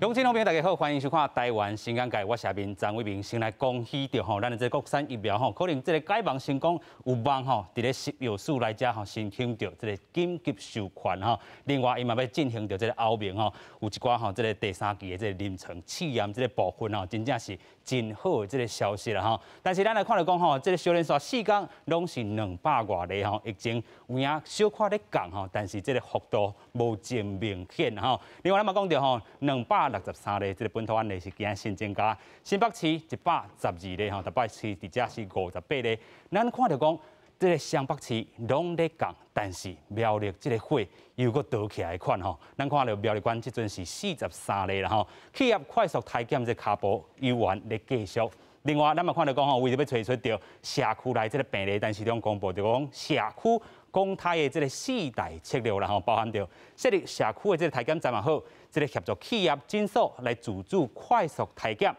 鄉親好朋友大家好，歡迎收看《台灣新眼界》，我是阿明張偉明，先來恭喜著吼，咱的這個國產疫苗吼，可能這個解盲成功有望吼，佇咧食藥署來遮吼申請著這個緊急授權吼。另外，伊嘛欲進行著這個歐盟吼，有一寡吼這個第三期的這個臨床試驗這個部分吼，真正是真好的這個消息啦吼。但是咱來看著講吼，這個小連續四工攏是兩百外例吼，疫情有影小可咧降吼，但是這個幅度無真明顯吼。另外，咱嘛講著吼，263例這個本土案例是今仔新增加，新北市112例吼，台北市佇遮是58例。咱看著講，這個雙北市攏咧降，但是苗栗這個火又閣燒起來的款吼。咱看著苗栗縣這陣是43例啦吼，企業快速篩檢這跤步猶原咧繼續。另外，咱嘛看著講吼，為著欲揣出著社區內這個病例，但市長公布著講社區公篩的這個四大策略啦吼，包含著設立社區的這個篩檢站也好，這個協助企業診所來自主快速篩檢。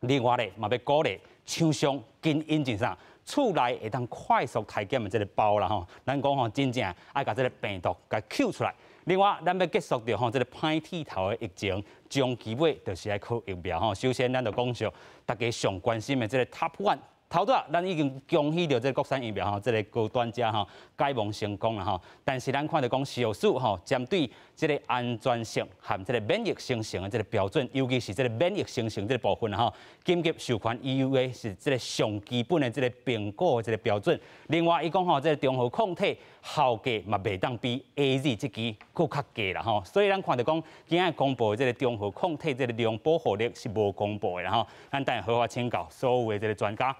另外咧，嘛欲鼓勵廠商緊引進啥，厝內會當快速篩檢的這個包啦吼。咱講吼，真正愛共這個病毒共抾出來。另外，咱欲結束著吼這個歹鐵頭的疫情，終其尾就是愛靠疫苗吼。首先，咱就講著大家上關心的這個 Top One。頭拄仔，咱已經恭喜著這個國產疫苗吼，這個高端遮吼解盲成功啦吼。但是咱看著講，食藥署吼針對這個安全性和這個免疫生成的這個標準，尤其是這個免疫生成這個部分吼，緊急授權 EUA 是這個上基本的這個評估的這個標準。另外，伊講吼，這個中和抗體效價嘛袂當比 AZ 這支閣較低啦吼。所以咱看著講，今仔公布的這個中和抗體這個量保護力是無公布的啦吼。咱等下好好請教所有的這個專家。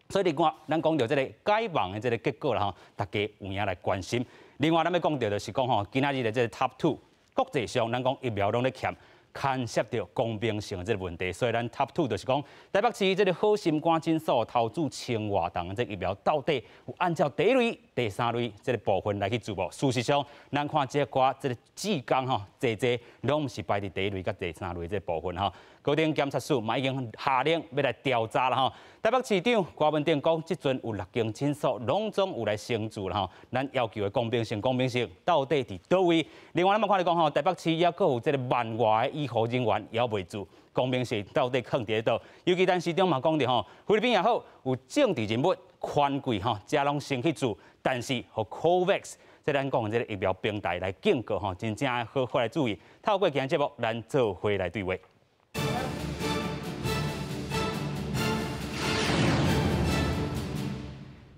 所以另外，咱講著這個解盲的這個結果啦吼，大家有影來關心。另外，咱欲講著就是講吼，今仔日的這個 Top Two，國際上咱講疫苗攏咧欠牽涉著公平性的這個問題，所以咱 Top Two 就是講，台北市這個好心肝診所投注千外筒的這個疫苗，到底有按照第一類、第三類這個部分來去做無？事實上，咱看這寡這個志工吼，濟濟攏毋是排佇第一類佮第三類這個部分吼。高等檢察署嘛已經下令欲來調查啦吼。台北市長柯文哲講，這陣有六間診所攏總有來承注啦吼。咱要求的公平性，公平性到底佇佗位？另外，咱嘛看著講吼，台北市猶閣有這個萬外的醫護人員猶未注，公平性到底囥佇佗？尤其咱市長嘛講著吼，菲律賓也好，有政治人物權貴吼，遮攏先去注，但是予 COVAX 這咱講的這個疫苗平台來警告吼，真正愛好好來注意。透過今日節目，咱做伙來對話。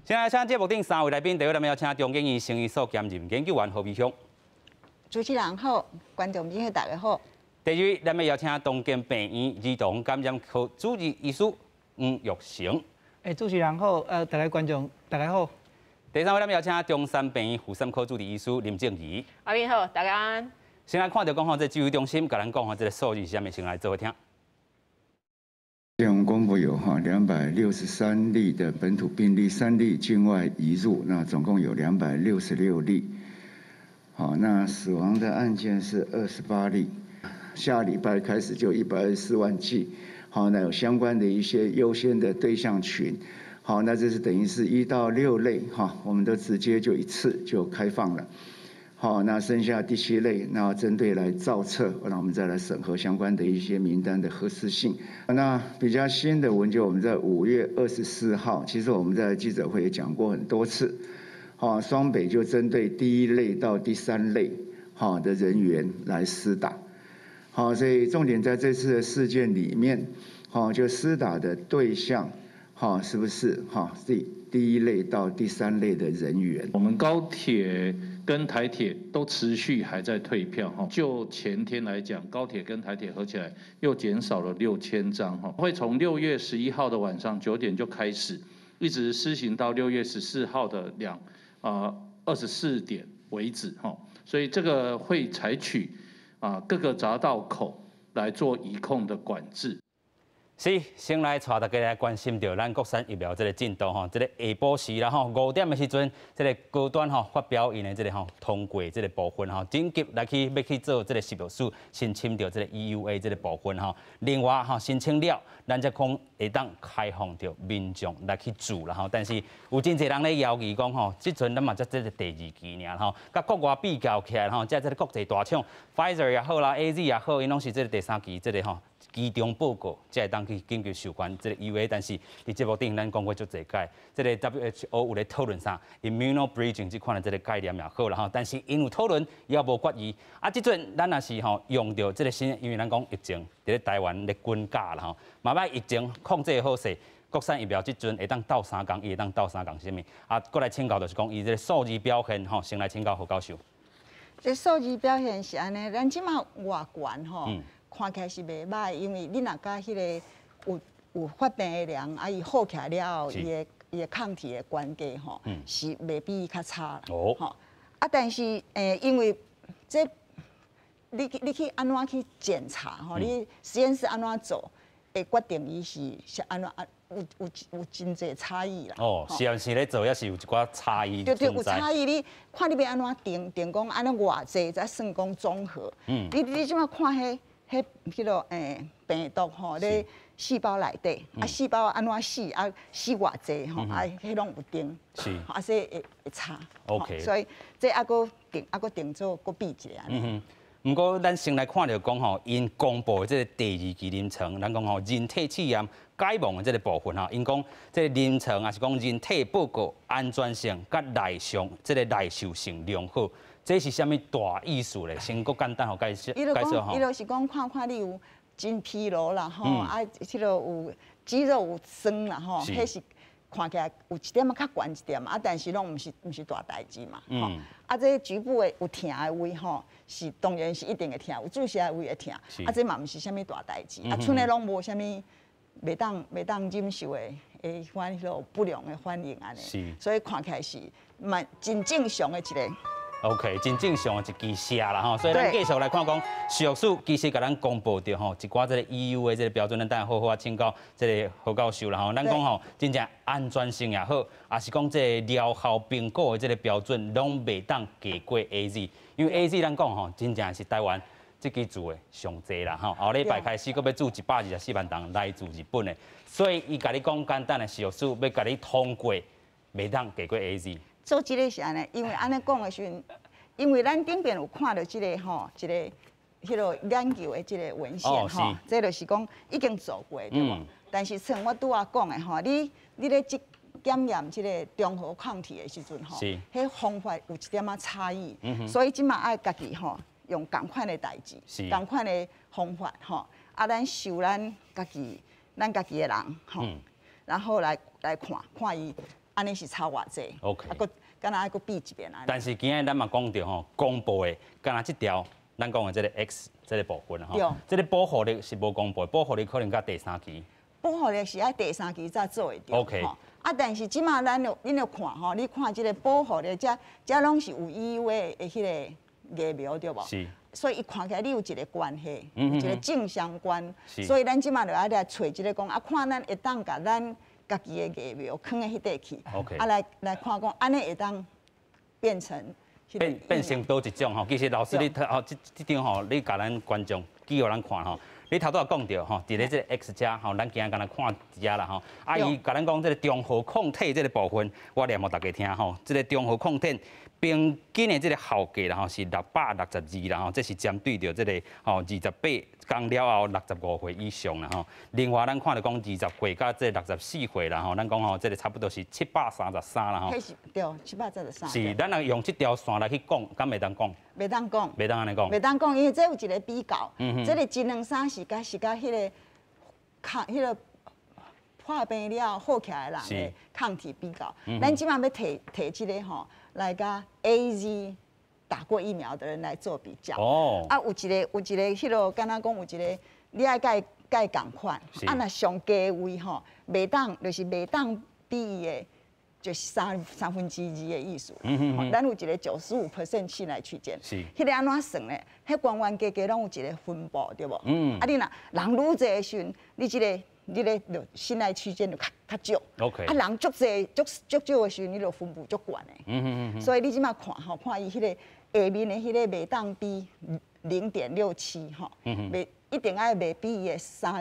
先來請節目頂三位來賓，第一位咱們邀請中研院生醫所兼任研究員何美鄉。主持人好，觀眾朋友大家好。第二位，咱們邀請東建病院兒童感染科主治醫師黃育成。欸，主持人好，大家觀眾大家好。第三位，咱們邀請中山病院婦產科主治醫師林靜儀。阿明好，大家安。先來看著講吼，這指揮中心共咱講吼，這個數字是啥物，先來做伙聽。我們公布有哈263例的本土病例，3例境外移入，那總共有266例。好，那死亡的案件是28例。下禮拜開始就124萬劑。好，那有相關的一些優先的對象群。好，那這是等於是1到6類哈，我們都直接就一次就開放了。好，那剩下第七類，那針對來造冊，那我們再來審核相關的一些名單的合適性。那比較新的文件，我們在5月24號，其實我們在記者會也講過很多次。好，雙北就針對第一類到第三類好的人員來施打。好，所以重點在這次的事件裡面，好，就施打的對象，好，是不是好第一類到第三類的人員？我們高鐵跟台鐵都持續還在退票哈，就前天來講，高鐵跟台鐵合起來又減少了6000張哈，會從6月11號的晚上9點就開始，一直施行到6月14號的24點為止哈，所以這個會採取各個匝道口來做移控的管制。是，先來帶大家來關心著咱國產疫苗這个進度吼，這个下晡時啦吼，5點的時陣，這个高端吼發表𪜶的這个吼通過這个部分吼，緊急來去欲去做這个食藥署申請著這个 EUA 這个部分吼。另外吼，申請了，咱才講會當開放著民眾來去注啦吼。但是有真濟人咧猶豫講吼，這陣咱嘛才這个第二期爾吼，佮國外比較起來吼，這這个國際大廠 Pfizer 也好啦，AZ 也好，𪜶攏是這个第三期這个吼期中報告，才會當去緊急授權這个 EUA，但是佇節目頂咱講過足濟擺，這个 WHO 有咧討論啥 immunobridging 這款的這个概念也好啦吼，但是𪜶有討論猶無決議。啊，這陣咱若是吼用著這个新，因為咱講疫情佇咧台灣咧滾價啦吼，嘛欲疫情控制好勢，國產疫苗這陣會當鬥相共，伊會當鬥相共啥物？啊，閣來請教就是講伊這个數字表現吼，先來請教何教授。這數字表現是按呢，咱這馬外觀吼，看起來是袂䆀，因為你若佮彼个有發病的人，啊，伊好起來了後，伊的抗體的關係吼，是袂比伊較差啦。吼，啊，但是因為這你去按怎去檢查吼，你實驗室按怎做，會決定伊是按怎啊，有真濟差異啦。哦，實驗室咧做也是有一寡差異。對對，有差異。你看你欲按怎定定講按呢偌濟，才算講總和。你這馬看彼彼彼彼个病毒吼，咧細胞內底，啊細胞按怎死，啊死偌濟吼，啊彼攏有定，啊所以會差。 所以這猶閣定猶閣定做閣比一下。毋過，咱先來看著講吼，𪜶公布的這个第二期臨床，咱講吼人體試驗解盲的這个部分吼，𪜶講這个臨床抑是講人體報告安全性佮耐受這个耐受性良好，這是啥物大意思咧？先閣簡單予解釋解釋吼。伊就是講看看你有真疲勞啦吼，啊，彼个有肌肉有酸啦吼，彼是看起來有一點仔較懸一點啊，但是攏毋是大代誌嘛。吼，啊，這局部的有疼的位吼，是當然是一定會疼，有注射的位會疼，啊，這嘛毋是啥物大代誌，啊，賰的攏無啥物袂當忍受的的反彼个不良的反應按呢，所以看起來是蠻真正常的一个。 OK，真正常的一支射啦吼，所以咱繼續來看講，食藥署其實共咱公布著吼一寡這个 EUA 的這个標準，咱等下好好啊請教這个何教授啦吼。咱講吼，真正安全性也好，抑是講這个療效評估的這个標準，攏袂當低過 AZ，因為 AZ 咱講吼，真正是台灣這支注的上濟啦吼。後禮拜開始閣欲注124萬人來自日本的，所以伊共你講簡單的食藥署欲共你通過，袂當低過 AZ。做這个是按呢，因為按呢講的時陣，因為咱頂邊有看著這个吼，一个彼个研究的這个文獻吼，這就是講已經做過對無？但是像我拄仔講的吼，你咧這檢驗這个中和抗體的時陣吼，彼方法有一點仔差異，所以這馬愛家己吼用仝款的代誌，仝款的方法吼，啊，咱收咱家己的人吼，然後來看看伊按呢是差偌濟啊，閣敢若愛閣比一遍啊。但是今仔咱嘛講著吼，公布的敢若這條咱講的這個 X 這個部分吼，這個保護力是無公布，保護力可能佮第三期。保護力是愛第三期才做會著。 啊，但是這馬咱就恁著看吼，你看這個保護力，這這攏是有 EUA 的彼个疫苗對無？是。所以伊看起來你有一个關係，有一個正相關。所以咱這馬就愛來揣這个講，啊，看咱會當共咱家己的疫苗囥佇彼塊去，啊來看講，按呢會當變成變成佗一種吼。其實老師你吼這這張吼，你共咱觀眾記予咱看吼。你頭拄仔講著吼，佇咧這个 X 遮吼，咱今仔敢若看遮啦吼。啊，伊共咱講這个中和抗體這个部分，我念予大家聽吼。這个中和抗體平均的這个效價啦吼是662啦吼，這是針對著這个吼28工了後65歲以上啦吼。另外咱看著講20歲佮這64歲啦吼，咱講吼這个差不多是733啦吼。彼是對，733。是，咱若用這條線來去講，敢袂當講？袂當講。袂當按呢講。袂當講，因為這有一個比較，這個一兩三是佮彼个抗彼个破病了好起來的人的抗體比較。咱這馬欲提提這个吼，來佮 AZ 打過疫苗的人來做比較。啊，有一個彼个，敢若講有一個，你愛共伊仝款，啊，若上低位吼，袂當就是袂當比伊的，就是2/3的意思。咱有一個95% 信賴區間。彼个按怎算咧？彼懸懸低低攏有一個分布，對無？啊，你若人愈濟的時陣，你這个你咧就信賴區間就較較少。 啊，人足濟足足少的時陣，你就分布足懸的。所以你這馬看吼，看伊彼个下面的彼个袂當比0.67吼，袂一定愛袂比伊的三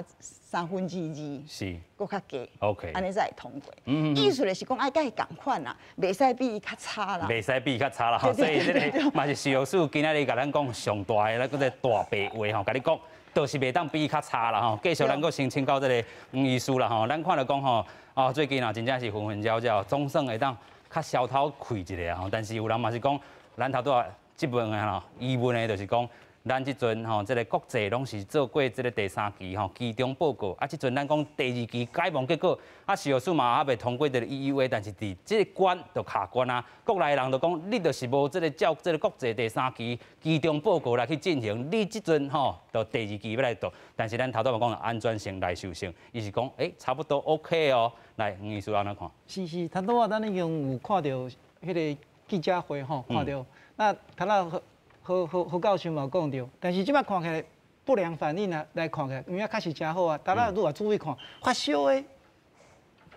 分之二，閣較低。按呢才會通過。意思就是講愛佮伊仝款啦，袂使比伊較差啦。袂使比伊較差啦，所以這个嘛是食藥署今仔日共咱講上大的那個大白話吼，共你講，就是袂當比伊較差啦吼。繼續咱閣先請教這个黃醫師啦吼，咱看著講吼，哦最近啊真正是紛紛擾擾，總算會當較消透氣一下吼。但是有人嘛是講，咱頭拄仔質問的吼，疑問的就是講，咱這陣吼，這个國際攏是做過這个第三期吼期中報告，啊，這陣咱講第二期解盲結果，啊，食藥署嘛猶未通過這个 EUA，但是佇這个關就卡關啊。國內人就講，你就是無這个照這个國際第三期期中報告來去進行，你這陣吼就第二期欲來做，但是咱頭拄仔講安全性、耐受性，伊是講，欸，差不多 OK 哦。來，黃醫師按怎看？是是，頭拄仔咱已經有看著彼个記者會吼，看著，那頭仔何教授嘛有講著，但是這擺看起來不良反應啊來看起來，有影確實誠好啊。大家如果注意看，發燒的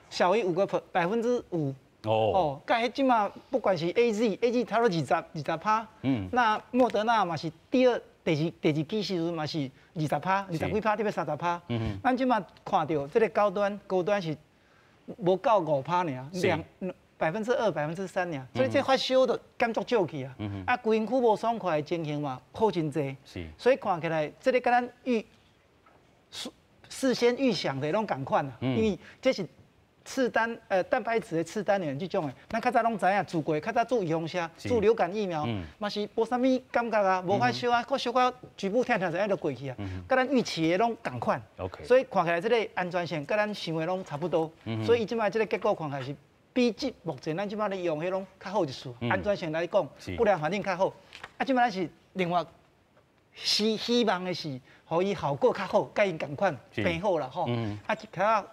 小於5個5%。哦，佮彼這馬不管是 AZ，AZ 差不多20趴，那莫德納嘛是第二劑時陣嘛是20趴，20幾趴，特別30趴。咱這馬看著這个高端高端是無到5趴爾，2%、3%爾，所以這發燒就減足少去啊。啊，規身軀無爽快的情形嘛好真濟。所以看起來這个佮咱事先預想的攏仝款啊，因為這是次單蛋白質的次單元這種的，咱較早攏知影注過，較早注預防射、注流感疫苗，嘛是無啥物感覺啊，無發燒啊，閣小可局部疼疼一下就過去啊，佮咱預期的攏仝款。所以看起來這个安全性佮咱想的攏差不多，所以伊這擺這个結果看起來是比這目前咱這擺咧用彼攏較好一絲，安全性來講，不良反應較好。啊，這擺咱是另外希望的是，予伊效果較好，佮𪜶仝款變好啦吼。啊，其他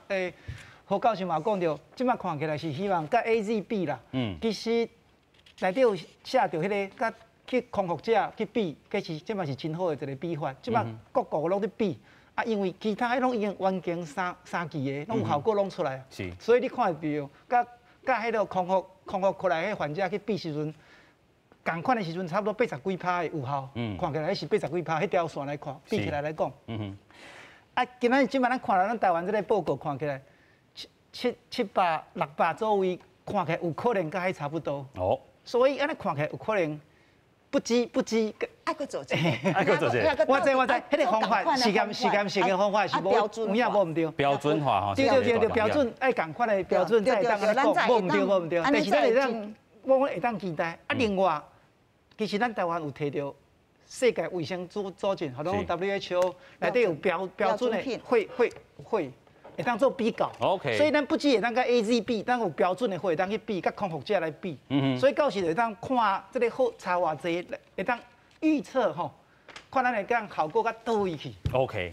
何教授嘛講著，這擺看起來是希望佮 AZ 比啦。其實內底有寫著彼个佮去康復者去比，其實這嘛是真好的一个比法。這擺各國攏咧比，啊，因為其他彼攏已經完成三期的，攏有效果攏出來。所以你看會著，佮彼个康復過來彼患者去比時陣，仝款的時陣差不多80幾趴的有效。看起來彼是80幾趴，彼條線來看，比起來來講。啊，今仔日這擺咱看了咱台灣這个報告看起來，七百600左右，看起來有可能佮彼差不多。所以按呢看起來有可能不知不知。愛閣做一个，愛閣做一个。我知我知，彼个方法實驗的方法是無有影無毋對。標準化吼。對對對對，標準愛仝款的標準才會當按呢講，無毋對無毋對。但是咱會當，我會當期待。啊，另外，其實咱台灣有提著世界衛生組織，吼，攏 WHO 內底有標準的會當做比較。 所以咱不只會當佮 AZ 比，咱有標準的會當去比，佮康復者來比。所以到時會當看這个好差偌濟，會當預測吼，看咱會當效果較佗位去。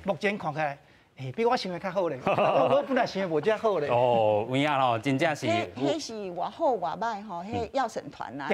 目前看起來，欸，比我想的較好咧。我本來想的無遮好咧。哦，有影吼，真正是。彼是偌好偌歹吼，彼藥審團啦。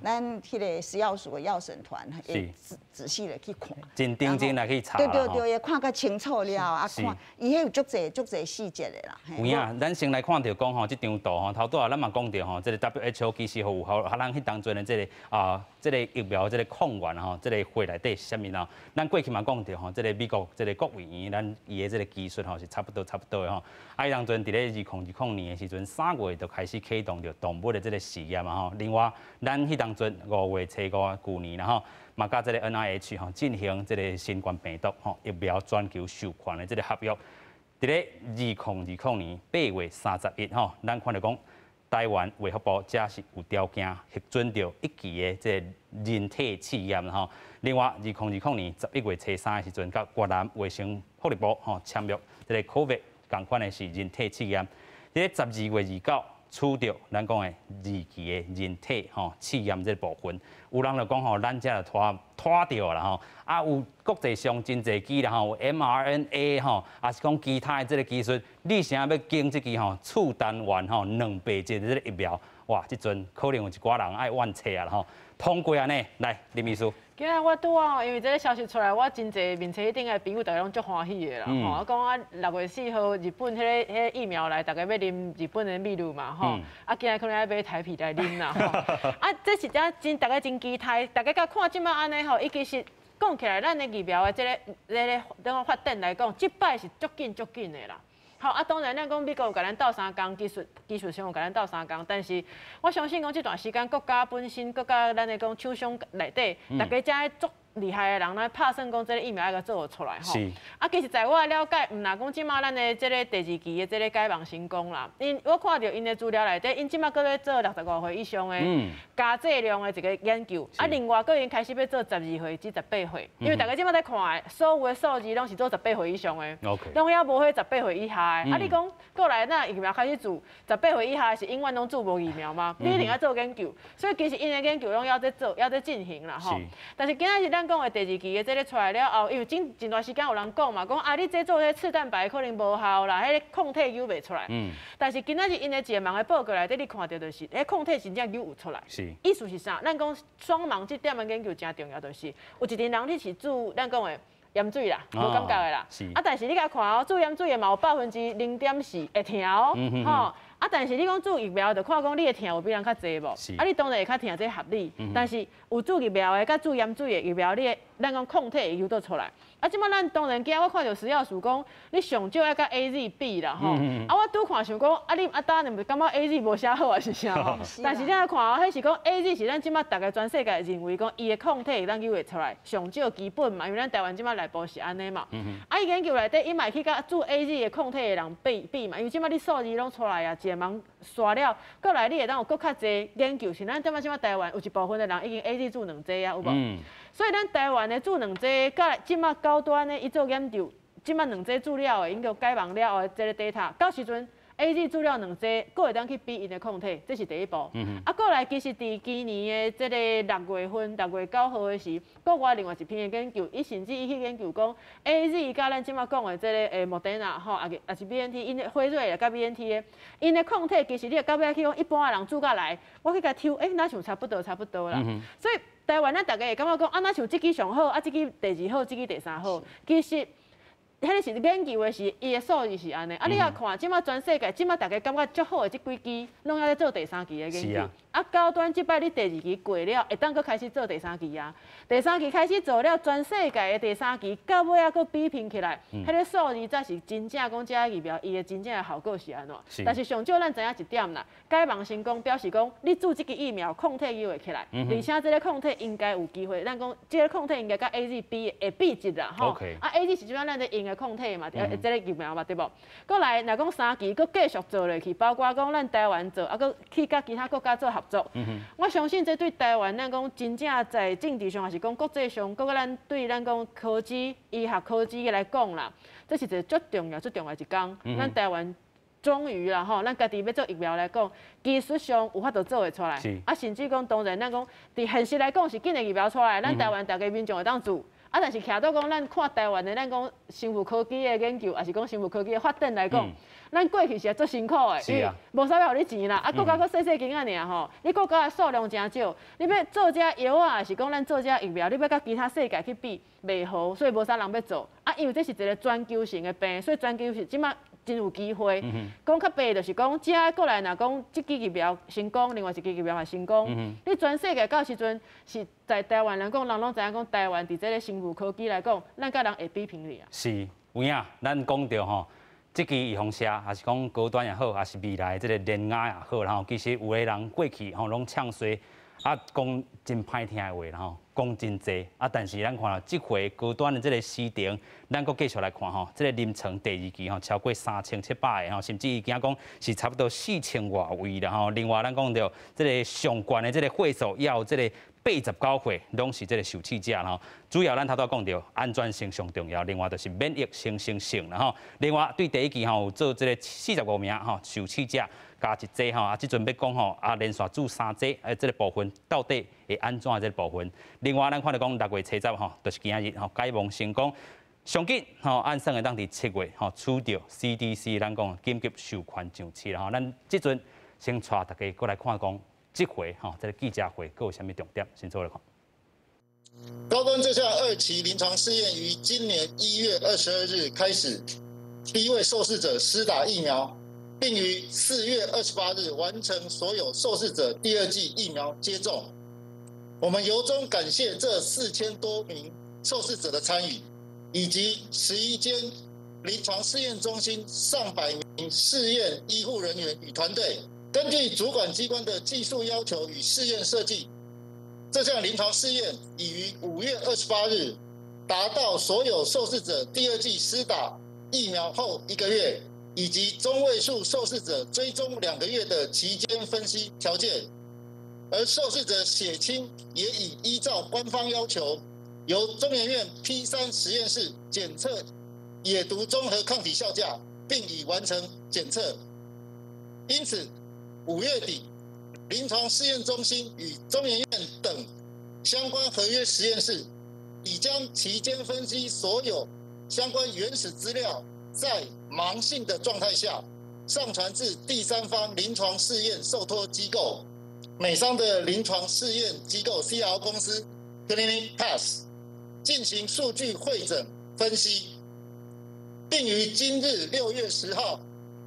咱彼个食藥署的藥審團會仔細的去看。真認真來去查。對對對，會看較清楚了啊，看伊彼有足濟足濟細節的啦。有影，咱先來看著講吼，這張圖吼，頭拄仔咱嘛講著吼，這个 WHO 其實有予咱彼當陣的這个啊，這个疫苗這个抗原吼，這个血內底是啥物啦？咱過去嘛講著吼，這个美國這个國衛院，咱伊的這个技術吼是差不多差不多的吼。啊，彼當陣佇咧2020年的時陣，3月就開始啟動著動物的這个試驗嘛吼。另外，咱彼當陣5月初5，舊年啦吼，嘛佮這个 NIH 吼進行這个新冠病毒吼疫苗全球授權的這个合約。佇咧2020年8月31吼，咱看著講台灣衛福部這是有條件核准著一期的這个人體試驗吼。另外，2020年11月初3的時陣，佮越南衛生福利部吼簽約這个 COVID 仝款的是人體試驗。佇咧12月29取著咱講的二期的人體吼試驗這个部分，有人就講吼，咱這就拖拖著啦吼。啊，有國際上真濟支啦吼，有 mRNA 吼，抑是講其他的這个技術，你啥欲揀這支吼次單元吼兩白質的這个疫苗，哇，這陣可能有一寡人愛怨冊啊吼。通過按呢，來林秘書。今仔我拄仔因為這个消息出來，我真濟面冊頂的朋友逐家攏足歡喜的啦。吼，啊講啊6月4號日本彼个疫苗來，逐家欲啉日本的秘魯嘛吼。啊，今仔可能愛買台啤來啉啦吼。啊，這是真真逐家真期待，逐家佮看這擺按呢吼，伊其實講起來，咱的疫苗的這个等講發展來講，這擺是足緊足緊的啦。好啊，當然咱講美國有共咱鬥相共，技術上有共咱鬥相共，但是我相信講這段時間國家本身，國家咱的講廠商內底，逐家遮足厲害的人來拍算講這个疫苗愛共做出來吼。啊，其實在我的了解，毋若講這擺咱的這个第二期的這个解盲成功啦，𪜶我看著𪜶的資料內底，𪜶這擺閣咧做65歲以上的加劑量的一个研究，啊，另外閣已經開始欲做12歲至18歲，因為逐家這擺咧看的，所有的數字攏是做十八歲以上的，攏猶無彼十八歲以下的。啊，你講過來咱疫苗開始注十八歲以下是永遠攏注無疫苗嗎？你一定愛做研究，所以其實𪜶的研究攏猶咧做，猶咧進行啦吼。但是今仔日咱講的第二期的這个出來了後，因為真真段時間有人講嘛，講啊你這做彼次蛋白可能無效啦，彼个抗體搝袂出來。但是今仔日𪜶的一个盲的報告內底，你看著就是，彼抗體真正搝有出來。意思是啥？咱講雙盲這點的研究誠重要，就是有一陣人你是注咱講的鹽水啦，無感覺的啦。啊，但是你共看哦，注鹽水的嘛有0.4%會疼哦，吼。啊，但是你講注疫苗，就看講你的疼有比人較濟無？啊，你當然會較疼，這合理。但是有注疫苗的，佮注鹽水的疫苗，你的咱講抗體會搝倒出來。啊，這擺咱當然今仔我看著食藥署講，你上少愛佮 AZ 比啦吼。啊，我拄看想講，啊你啊當然毋感覺 AZ 無啥好還是啥吼？但是你來看哦，彼是講 AZ 是咱這擺逐个全世界認為講伊的抗體會當搝會出來，上少基本嘛，因為咱台灣這擺內部是按呢嘛。啊，伊研究內底，伊嘛會去佮注 AZ 的抗體的人比比嘛，因為這擺你數字攏出來啊，一個盲刷了，過來你會當有閣較濟研究，像咱這擺這擺台灣有一部分的人已經 AZ 注兩劑啊，有無？所以咱台灣的注兩劑，佮這擺高端的伊做研究，這擺兩劑注了的，𪜶叫解盲了後的這个 data，到時陣 AZ 注了兩劑，閣會當去比𪜶的抗體，這是第一步。啊，過來其實佇今年的這个6月份，6月9號的時，國外另外一篇的研究，伊甚至伊去研究講 AZ 佮咱這擺講的這个莫德納吼，抑是 BNT，𪜶的輝瑞佮 BNT 的，𪜶的抗體其實你會到尾去講一般的人注過來，我去共抽，欸，若像差不多差不多啦。所以台灣咱逐家會感覺講，啊，若像這支上好，啊，這支第二好，這支第三好，其實。彼个是研究的是伊的數字是按呢，啊，你也看，這擺全世界，這擺逐家感覺足好的這幾支，攏猶咧做第三期的研究。啊，高端這擺你第二期過了，會當閣開始做第三期啊。第三期開始做了，全世界的第三期到尾仔閣比拼起來，彼个數字才是真正講這个疫苗伊的真正的效果是按怎。但是上少咱知影一點啦，解盲成功表示講你注這支疫苗抗體搝會起來，而且這个抗體應該有機會，咱講這个抗體應該佮 AZ 比會比一啦吼。啊，AZ 是這擺咱咧用的抗體嘛，這个疫苗嘛，對無？過來，若講三期閣繼續做落去，包括講咱台灣做，啊，閣去佮其他國家做合作。我相信這對台灣，咱講真正在政治上，抑是講國際上，閣咱對咱講科技、醫學科技來講啦，這是一个足重要、足重要一工。咱台灣終於啦吼，咱家己欲做疫苗來講，技術上有法度做會出來。啊，甚至講當然，咱講佇現實來講是緊的疫苗出來，咱台灣逐家民眾會當注。啊，但是徛到講，咱看台灣的，咱講生物科技的研究，抑是講生物科技的發展來講，咱過去是足辛苦的，因為無啥欲予你錢啦。啊，國家閣細細間仔爾吼，你國家的數量誠少，你欲做這藥仔，抑是講咱做這疫苗，你欲佮其他世界去比，袂好，所以無啥人欲做。啊，因為這是一个全球性的病，所以全球是這擺真有機會。講較白就是講，這過來若講這支疫苗成功，另外一支疫苗嘛成功，你全世界到時陣是在台灣來講，人攏知影講台灣佇這个生物科技來講，咱佮人會比拼哩啊。是，有影，咱講著吼，這支預防射，抑是講高端也好，抑是未來這个聯亞也好，然後其實有的人過去吼攏唱衰，啊，講真歹聽的話，然後講真濟，啊，但是咱看到這回高端的這个時程，咱閣繼續來看吼，這个臨床第二期吼超過3700個吼，甚至伊驚講是差不多4000外位啦吼。另外咱講著這个上懸的這个歲數，也有這个89歲，攏是這个受試者吼。主要咱頭拄講著安全性上重要，另外就是免疫生成性啦吼。另外對第一期吼有做這个45名吼受試者加一劑吼，啊，這陣欲講吼啊連續注三劑，這个部分到底會按怎這个部分。另外，咱看著講6月70吼，就是今仔日吼解盲成功。上緊吼，按算會當佇7月吼取著 CDC 咱講緊急授權上市啦吼。咱這陣先帶大家過來看講，這回吼這个記者會閣有啥物重點？先做來看。高端這項二期臨床試驗於今年1月22日開始，第一位受試者施打疫苗，並於4月28日完成所有受試者第二劑疫苗接種。我們由衷感謝這4000多名受試者的參與，以及11間臨床試驗中心上百名試驗醫護人員與團隊。根據主管機關的技術要求與試驗設計，這項臨床試驗已於5月28日達到所有受試者第二劑施打疫苗後一個月，以及中位數受試者追蹤2個月的期間分析條件，而受試者血清也已依照官方要求，由中研院 P3實驗室檢測野毒中和抗體效價，並已完成檢測。因此，5月底，臨床試驗中心與中研院等相關合約實驗室已將期間分析所有相關原始資料，在盲信的狀態下上傳至第三方臨床試驗受託機構美商的臨床試驗機構 CRO 公司 Clinipath 進行數據彙整分析，並於今日6月10號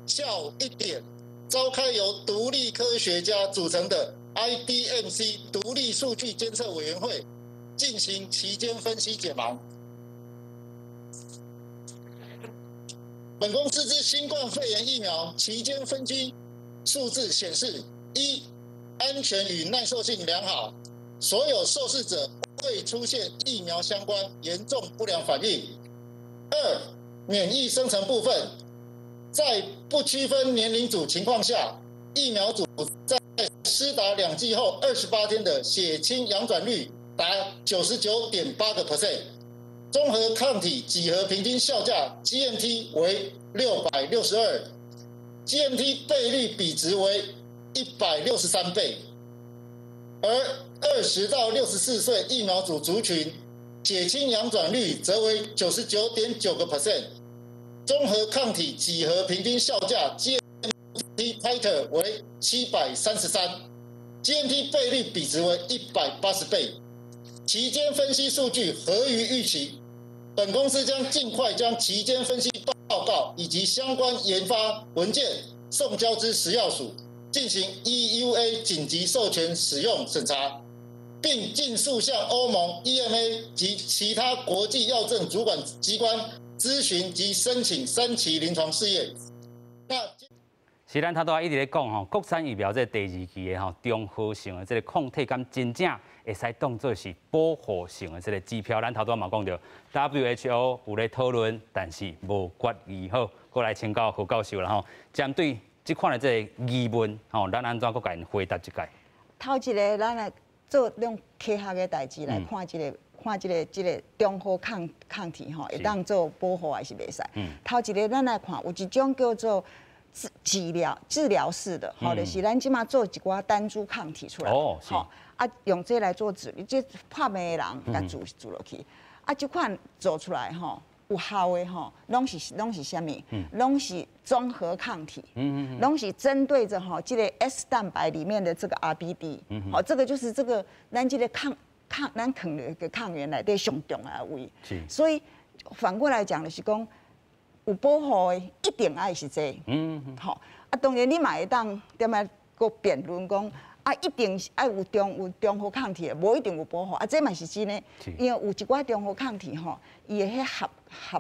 下午1點召開由獨立科學家組成的 IDMC 獨立數據監測委員會，進行期間分析解盲。本公司之新冠肺炎疫苗期間分析數字顯示：一、安全與耐受性良好，所有受試者未出現疫苗相關嚴重不良反應；二、免疫生成部分，在不區分年齡組情況下，疫苗組在施打2劑後28天的血清陽轉率達99.8%，綜合抗體幾何平均效價 GMT 為662，GMT 倍率比值為163倍，而20到64歲疫苗組族群血清陽轉率則為99.9%。綜合抗體幾何平均效價 GMT titer 為733，GMT 倍率比值為180倍。期間分析數據合於預期，本公司將盡快將期間分析報告以及相關研發文件送交之食藥署，進行 EUA 緊急授權使用審查，並盡速向歐盟 EMA 及其他國際藥政主管機關諮詢及申請三期臨床試驗。那是咱頭拄仔一直咧講吼，國產疫苗這個第二期的吼中和性的這個抗體，敢真正會使當做是保護性的這個指標？咱頭拄仔嘛講著，WHO 有咧討論，但是無決議。好，過來請教何教授啦吼，針對這款的這個疑問吼，咱按怎閣共𪜶回答一擺？頭一个，咱來做用科學的代誌來看這个。看這个中和抗體吼，會當做保護還是袂使？頭一个，咱來看有一種叫做治療式的，吼，就是咱這馬做一寡單株抗體出來，吼，啊，用這來做治，這破病的人共注注落去，啊，這款做出來吼，有效的吼，攏是啥物？攏是中和抗體，攏是針對著吼這个 S 蛋白裡面的這個 RBD，好，這個就是這個咱這个抗。抗咱抗的個抗原內底上重要的位，所以反過來講就是講有保護的一定愛是這个，吼啊，當然你嘛會當踮遐閣辯論講啊，一定是愛有中和抗體的，無一定有保護啊，這嘛是真的，因為有一寡中和抗體吼，伊的彼合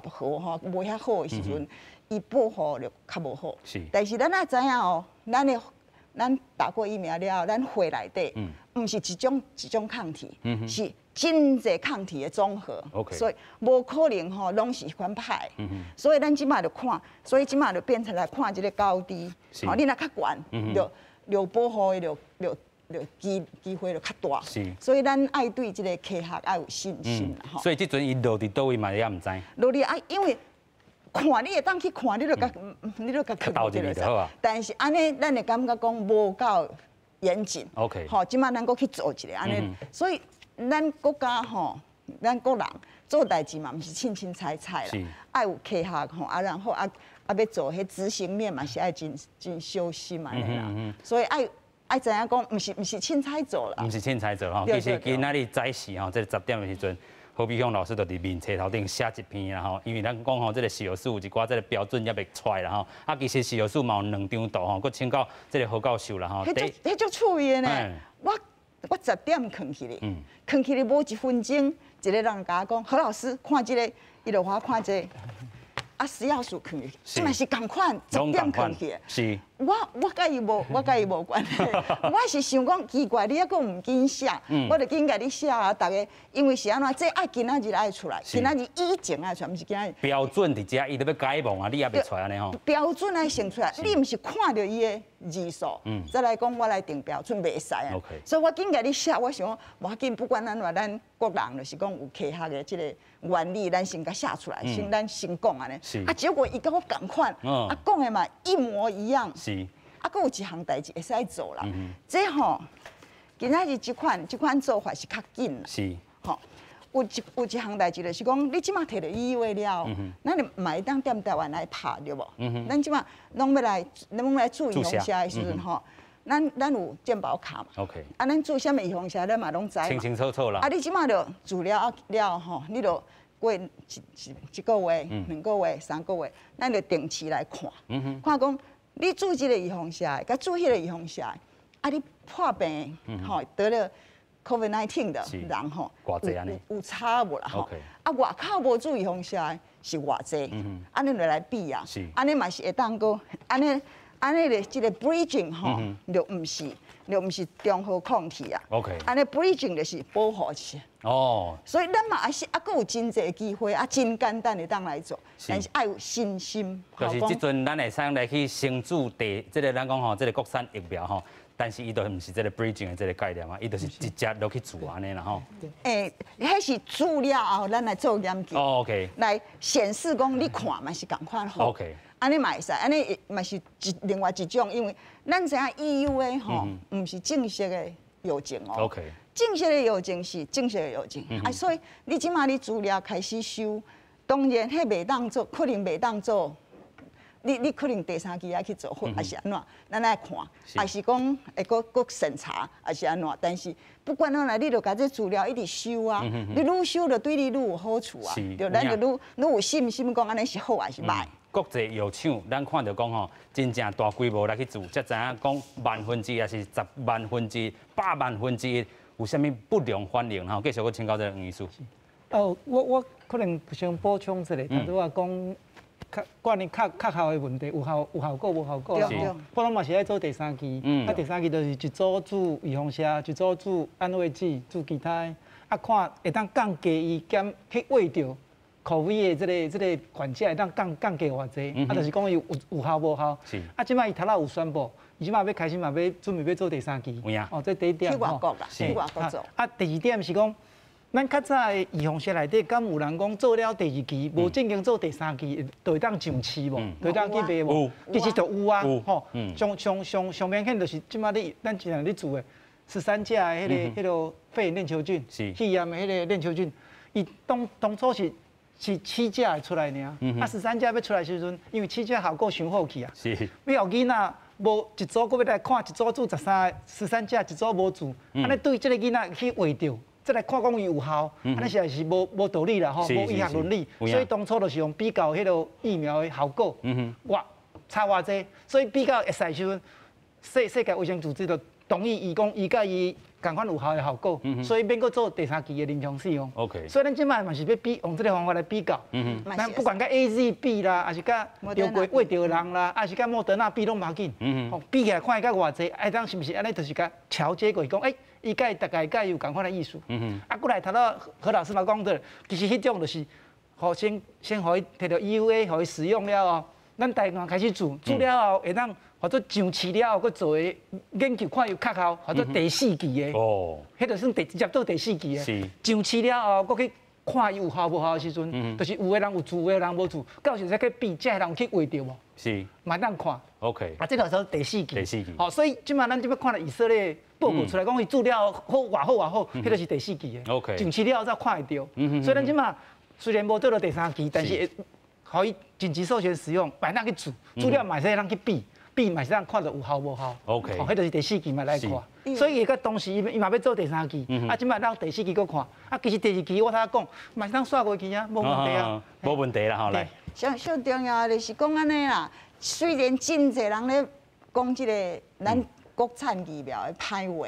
合吼無遐好的時陣，伊保護就較無好。但是咱愛知影哦，咱打過疫苗了後，咱血內底，毋是一種一種抗體，是真濟抗體的總和，所以無可能吼攏是彼款歹。所以咱這馬就看，所以這馬就變成來看這个高低。吼，你若較懸，就保護的就機會就較大。所以咱愛對這个科學愛有信心啦。所以這陣伊落佇佗位嘛也毋知。落佇啊，因為看你會當去看，你就共你就共投入去就好啊。但是按呢，咱會感覺講無夠。嚴謹。 吼，這馬咱閣去做一个按呢，所以咱國家吼，咱國人做代誌嘛，毋是凊凊彩彩啦，愛有科學吼，啊，然後啊欲做彼執行面嘛是愛真真小心按呢啦，所以愛知影講，毋是凊彩做啦。毋是凊彩做吼，其實今仔日早時吼，這個10點的時陣，何美鄉老師就佇面冊頭頂寫一篇啦吼，因為咱講吼，這個食藥署有一寡這個標準猶未出來啦吼，啊，其實食藥署嘛有兩張圖吼，閣請教這個何教授啦吼。彼足彼足趣味的呢，我10點囥起咧，囥起咧無一分鐘，一個人共我講，何老師看這個，伊就予我看這個。啊，食藥署囥去，這嘛是仝款，十點囥去。我佮伊無關係，我是想講奇怪，你猶閣毋緊寫，我就緊共你寫啊。逐家因為是按怎，這愛今仔日愛出來，今仔日以前愛出來，毋是今仔日。標準佇遮，伊都欲解盲啊，你猶未出來按呢吼。標準愛先出來，你毋是看著伊的字數，再來講我來定標準袂使啊。所以我緊共你寫，我想講無要緊，不管按怎，咱國人就是講有科學的這個原理，咱先共寫出來，先咱先講按呢。啊，結果伊佮我仝款，啊講的嘛一模一樣。啊，閣有一項代誌會使做啦。這吼，今仔日這款做法是較緊啦。吼，有一項代誌就是講，你這馬提著 EUA 了，咱就嘛會當踮台灣來拍對無？咱這馬攏欲來，攏欲來注預防射的時陣吼，咱有健保卡嘛。 啊，咱注啥物預防射，咱嘛攏知。清清楚楚啦。啊，你這馬就注了了吼，你就過一個月、2個月、3個月，咱就定期來看，看講。你注這個預防射的，佮注彼個預防射的，啊，你破病吼得了 COVID-19 的人吼，有差無啦吼？啊，外口無注預防射的是偌濟，按呢就來比啊，按呢嘛是會當閣，按呢按呢的這個 bridging 吼，就毋是中和抗體啊。 按呢 bridging 就是保護起。所以咱嘛也是啊，閣有真濟機會啊，真簡單會當來做，但是愛有信心。就是這陣咱會使來去先注第，這個咱講吼，這個國產疫苗吼，但是伊就毋是這個 bridging 的這個概念啊，伊就是直接落去注按呢啦吼。欸，彼是注了後，咱來做研究。來顯示講你看嘛是仝款好。 按呢嘛會使，按呢嘛是另外一種，因為咱知影 EUA 吼，毋是正式的藥證哦。 正式的藥證是正式的藥證，啊，所以你這馬你資料開始收，當然彼袂當做，可能袂當做，你可能第三期愛去做，或抑是按怎，咱愛看，抑是講會閣閣審查，抑是按怎，但是不管按怎，你就共這資料一直收啊，你愈收就對你愈有好處啊，對，咱就愈愈有信心講按呢是好抑是䆀。國際藥廠，咱看著講吼，真正大規模來去注，才知影講萬分之一，抑是十萬分之一、百萬分之一，有啥物不良反應吼？繼續閣請教這個黃醫師。哦，我可能先補充一下，頭拄仔講較關於較效的問題，有效果無效果啦。我攏嘛是愛做第三期，啊第三期就是一組注預防射，一組注安慰劑，注其他的，啊看會當降低伊減去秽著 COVID 的這個患者會當降低偌濟，啊就是講伊有效無效。啊，這擺伊頭仔有宣布，伊這擺欲開始嘛欲準備欲做第三期。哦，這第一點。去外國啦，去外國做。啊，第二點是講，咱較早的預防射內底，敢有人講做了第二期，無正經做第三期，就會當上市無？就會當去賣無？其實就有啊，吼，上上上上明顯就是這擺你咱之前咧做的13價的彼個肺炎鏈球菌，肺炎的彼個鏈球菌，伊當初是七價出來爾，啊13價欲出來時陣，因為七價效果傷好去啊，欲予囡仔無一組，閣欲來看一組注13，13價一組無注，按呢對這個囡仔去畫著，再來看講伊有效，按呢實在是無道理啦吼，無醫學倫理，所以當初就是用比較彼個疫苗的效果，偌差偌濟，所以比較會使時陣，世界衛生組織就同意伊講伊佮伊仝款有效的效果，所以免閣做第三期的臨床試驗。 所以咱這擺嘛是欲比用這個方法來比較。咱不管佮 AZ 比啦，抑是佮著過秽著的人啦，抑是佮莫德納比攏無要緊。吼，比起來看伊較偌濟，啊當是毋是按呢？就是共橋接過去講，欸，伊佮伊大概佮伊有仝款的意思。啊，過來頭拄何老師嘛講著，其實彼種就是，予先予伊提著 EUA，予伊使用了後，咱台灣開始注，注了後會當。予做上市了後，閣做个研究看有較效，予做第四期的。哦，彼就算直接做第四期的。上市了後，閣去看伊有效無效的時陣，就是有的人有注，有的人無注，到時才去比，這个人有去畫著無？是，嘛當看。 OK。啊，這個是第四期。第四期。好，所以這擺咱這擺看著以色列報告出來講，伊注了好偌好偌好，彼個是第四期的。 OK。上市了後才看會著。所以咱這擺雖然無做到第三期，但是會予伊緊急授權使用，嘛當去注，注了嘛會使當去比。比嘛是當看著有效無效？OK，哦，彼就是第四期嘛來看，所以伊佮當時伊嘛欲做第三期，啊，這擺咱第四期閣看，啊，其實第二期我頭仔講，嘛是當煞過去啊，無問題啊，無問題啦吼，來。上上重要的就是講按呢啦，雖然真濟人咧講這个咱國產疫苗的歹話，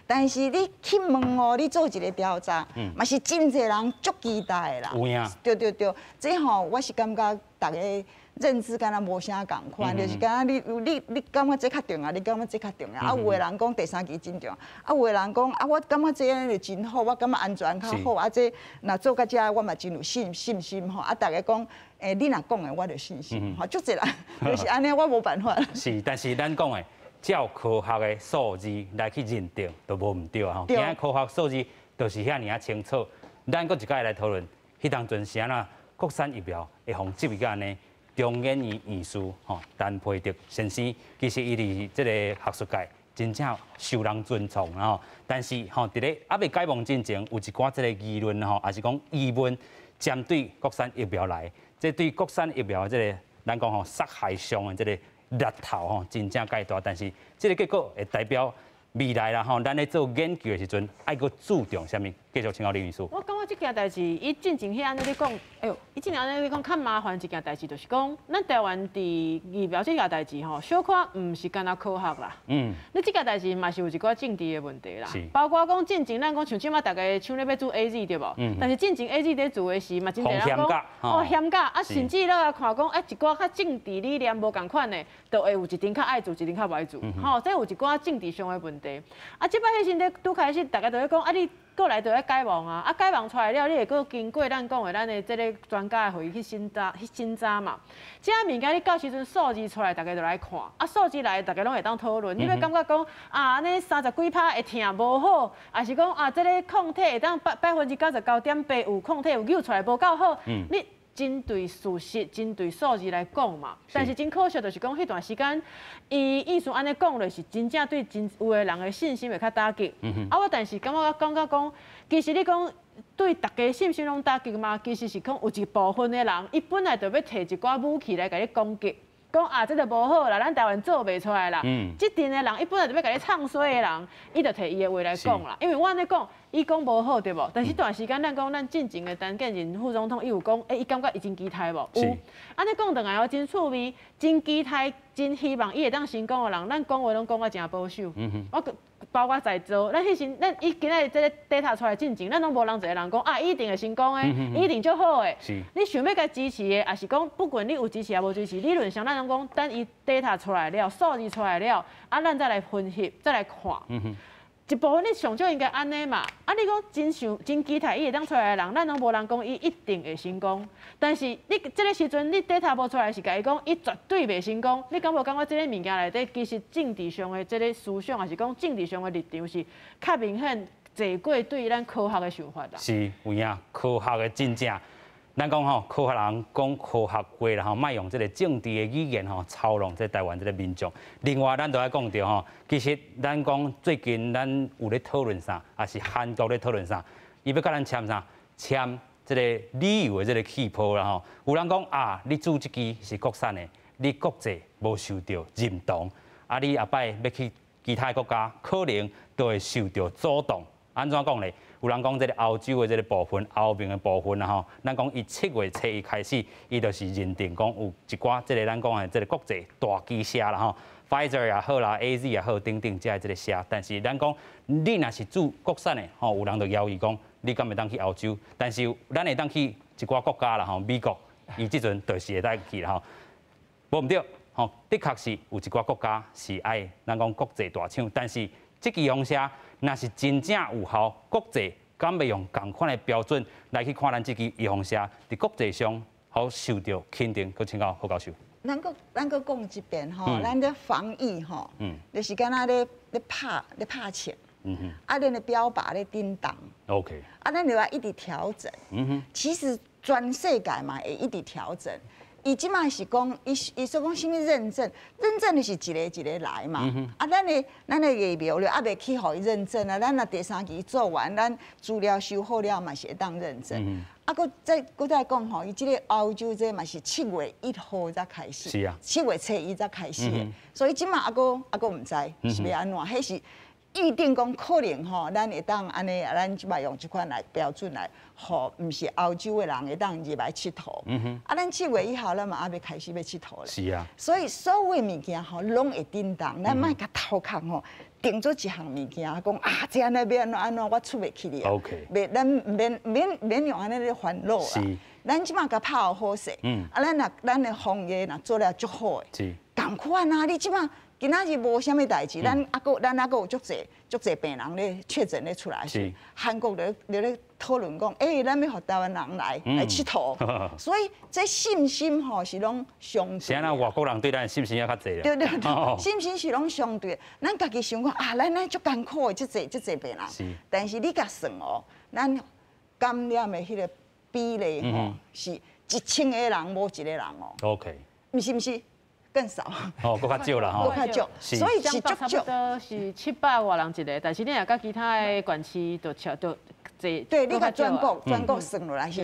但是你去問哦，你做一个調查，嘛是真濟人足期待的啦。有影。對對對，這吼我是感覺逐家認知敢若無啥仝款，就是敢若你感覺這較重要，你感覺這較重要。啊，有的人講第三期真重要，啊，有的人講啊，我感覺這按呢就真好，我感覺安全較好。啊，這若做到這，我嘛真有信心吼。啊，逐家講，欸，你若講的，我就信心。吼，足濟人就是按呢，我無辦法。是，但是咱講的照科學的數字來去認定，都無毋對啊。吼，今仔科學數字就是遐爾仔清楚。咱閣一擺來討論，彼當陣是按怎國產疫苗會予質疑甲按呢？中研院院士吼陳培德先生，其實伊佇這個學術界真正受人尊崇吼。但是吼，佇咧猶未解盲進前，有一寡這個議論吼，抑是講疑問，針對國產疫苗來，這對國產疫苗的這個咱講吼殺害上的這個力頭吼，真正蓋大。但是這個結果會代表未來啦吼，咱咧做研究的時陣，愛閣注重啥物？繼續請教林醫師。我感覺這件代誌，伊進前彼按呢咧講，哎喲，伊進前按呢咧講較麻煩一件代誌，就是講，咱台灣佇疫苗這件代誌吼，小可毋是干焦科學啦。你這件代誌嘛是有一寡政治的問題啦。包括講進前咱講像這擺逐家搶咧欲注 AZ 對無？但是進前 AZ 咧注的時嘛，真濟人講哦嫌價啊，甚至咧來看講，欸，一寡較政治理念無仝款的，就會有一陣較愛注，一陣較無愛注。吼，這有一寡政治上的問題。啊，這擺彼時咧拄開始，逐家就咧講啊，你過來就愛解盲啊，啊解盲出來了，你會閣經過咱講的咱的這个專家的會議去審查，去審查嘛。這物件你到時陣數字出來，逐家就來看。啊，數字來，逐家攏會當討論。你欲感覺講啊，按呢三十幾趴會疼無好，抑是講啊，這个抗體會當99.8%有抗體有扭出來無夠好，你針對事實、針對數字來講嘛。但是真可惜，就是講彼段時間，伊意思按呢講咧，是真正對真有的人的信心會較打擊。啊，我但是感覺我感覺講，其實你講對逐家信心攏打擊嘛，其實是講有一部分的人，伊本來就欲提一寡武器來共你攻擊，講啊，這就無好啦，咱台灣做袂出來啦。這陣的人，伊本來就欲共你唱衰的人，伊就提伊的話來講啦。因為我按呢講，伊講無好對無？但是段時間咱講，咱進前的陳建仁副總統，伊有講，欸，伊感覺伊真期待無？有。按呢講轉來哦，真趣味，真期待，真希望伊會當成功的人，咱講話攏講甲誠保守。我包括在座，咱彼時咱伊今仔日這个 data 出來進前，咱攏無人一个人講啊，伊一定會成功的，伊一定足好的。你想欲共支持的，抑是講不管你有支持抑無支持，理論上咱攏講等伊 data 出來了，數字出來了，啊，咱再來分析，再來看。一部分你上少應該按呢嘛，啊，你講真想真期待伊會當出來的人，咱攏無人講伊一定會成功。但是你這个時陣你 data 無出來，是共伊講伊絕對袂成功。你敢無感覺這个物件內底其實政治上的這个思想，抑是講政治上的立場是較明顯濟過對咱科學的想法啦？是有影，科學的真正，咱講吼，科學人講科學話啦吼，莫用這个政治的語言吼操弄這台灣這个民眾。另外，咱都愛講著吼，其實咱講最近咱有咧討論啥，抑是韓國咧討論啥，伊欲共咱簽啥？簽這个旅遊的這个氣泡啦吼。有人講啊，你注這支是國產的，你國際無受著認同，啊，你後擺欲去其他國家，可能都會受著阻擋。按怎講咧？有人講這个歐洲的這个部分、歐盟的部分啦吼，咱講伊7月初一開始，伊就是認定講有一寡這个咱講的這个國際大支射啦吼，Pfizer 也好啦，AZ 也好等等這个這个射，但是咱講你若是注國產的吼，有人就猶豫講你敢會當去歐洲？但是咱會當去一寡國家啦吼，美國伊這陣就是會當去啦吼，無毋對吼，的確是有一寡國家是愛咱講國際大廠，但是這支注射若是真正有效，國際敢欲用仝款的標準來去看咱這支預防射，佇國際上好受著肯定。閣請教何教授。咱閣講一遍吼，咱咧防疫吼，就是敢若咧咧拍咧拍槍。啊，咱的標靶咧振動。 啊，咱就愛一直調整。其實全世界嘛會一直調整。伊這馬是講，伊說講啥物認證，認證的是一个一个來嘛。啊，咱的疫苗了猶未去予伊認證啊，咱若第三期做完，咱資料收好了嘛是會當認證。啊，閣再講吼，伊這個歐洲這嘛是7月1號才開始，7月初一才開始的，所以這馬猶閣毋知是欲按怎，彼是預定講可能吼，咱會當按呢，咱這馬用這款來標準來，予毋是歐洲的人會當入來𨑨迌。啊，咱7月1號咱嘛猶未開始欲𨑨迌咧。所以所有的物件吼，攏會振動，咱莫共頭殼吼定做一項物件，講啊，這按呢欲按怎按怎，我出袂去咧。 袂，咱毋免免免用按呢咧煩惱啦。咱這馬共拍好勢。啊，咱若咱的防疫若做了足好的。仝款啊，你這馬今仔日無啥物代誌，咱猶閣有足濟足濟病人咧確診咧出來時，韓國咧討論講，欸，咱欲予台灣人來𨑨迌，所以這信心吼是攏相對。是按怎外國人對咱的信心猶較濟啦。對對對，信心是攏相對的。咱家己想講啊，咱足艱苦的，這濟這濟病人，但是你共算哦，咱感染的彼个比例吼是1000個人無一個人哦。 毋是毋是。更少哦，閣較少啦吼，閣較少，所以是足少。差不多是700外人一个，但是你若佮其他的縣市就超就濟。對，你共全國算落來是，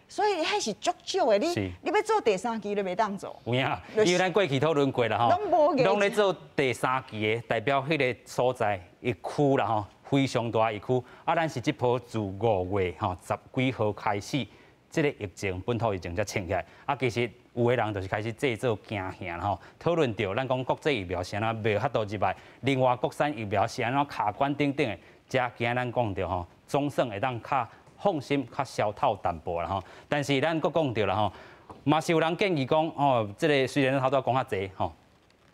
所以彼是足少的。你欲做第三期都袂當做。有影，因為咱過去討論過啦吼，攏咧做第三期的，代表彼个所在疫區啦吼，非常大疫區。啊，咱是這波自5月吼十幾號開始，這个疫情本土疫情才衝起來。啊，其實有的人就是開始製造驚嚇啦吼，討論著咱講國際疫苗是按怎袂法度入來，另外國產疫苗是按怎卡關等等的，才今咱講著吼，總算會當較放心、較消透淡薄啦吼。但是咱閣講著啦吼，嘛是有人建議講哦，這个雖然頭拄講較濟吼，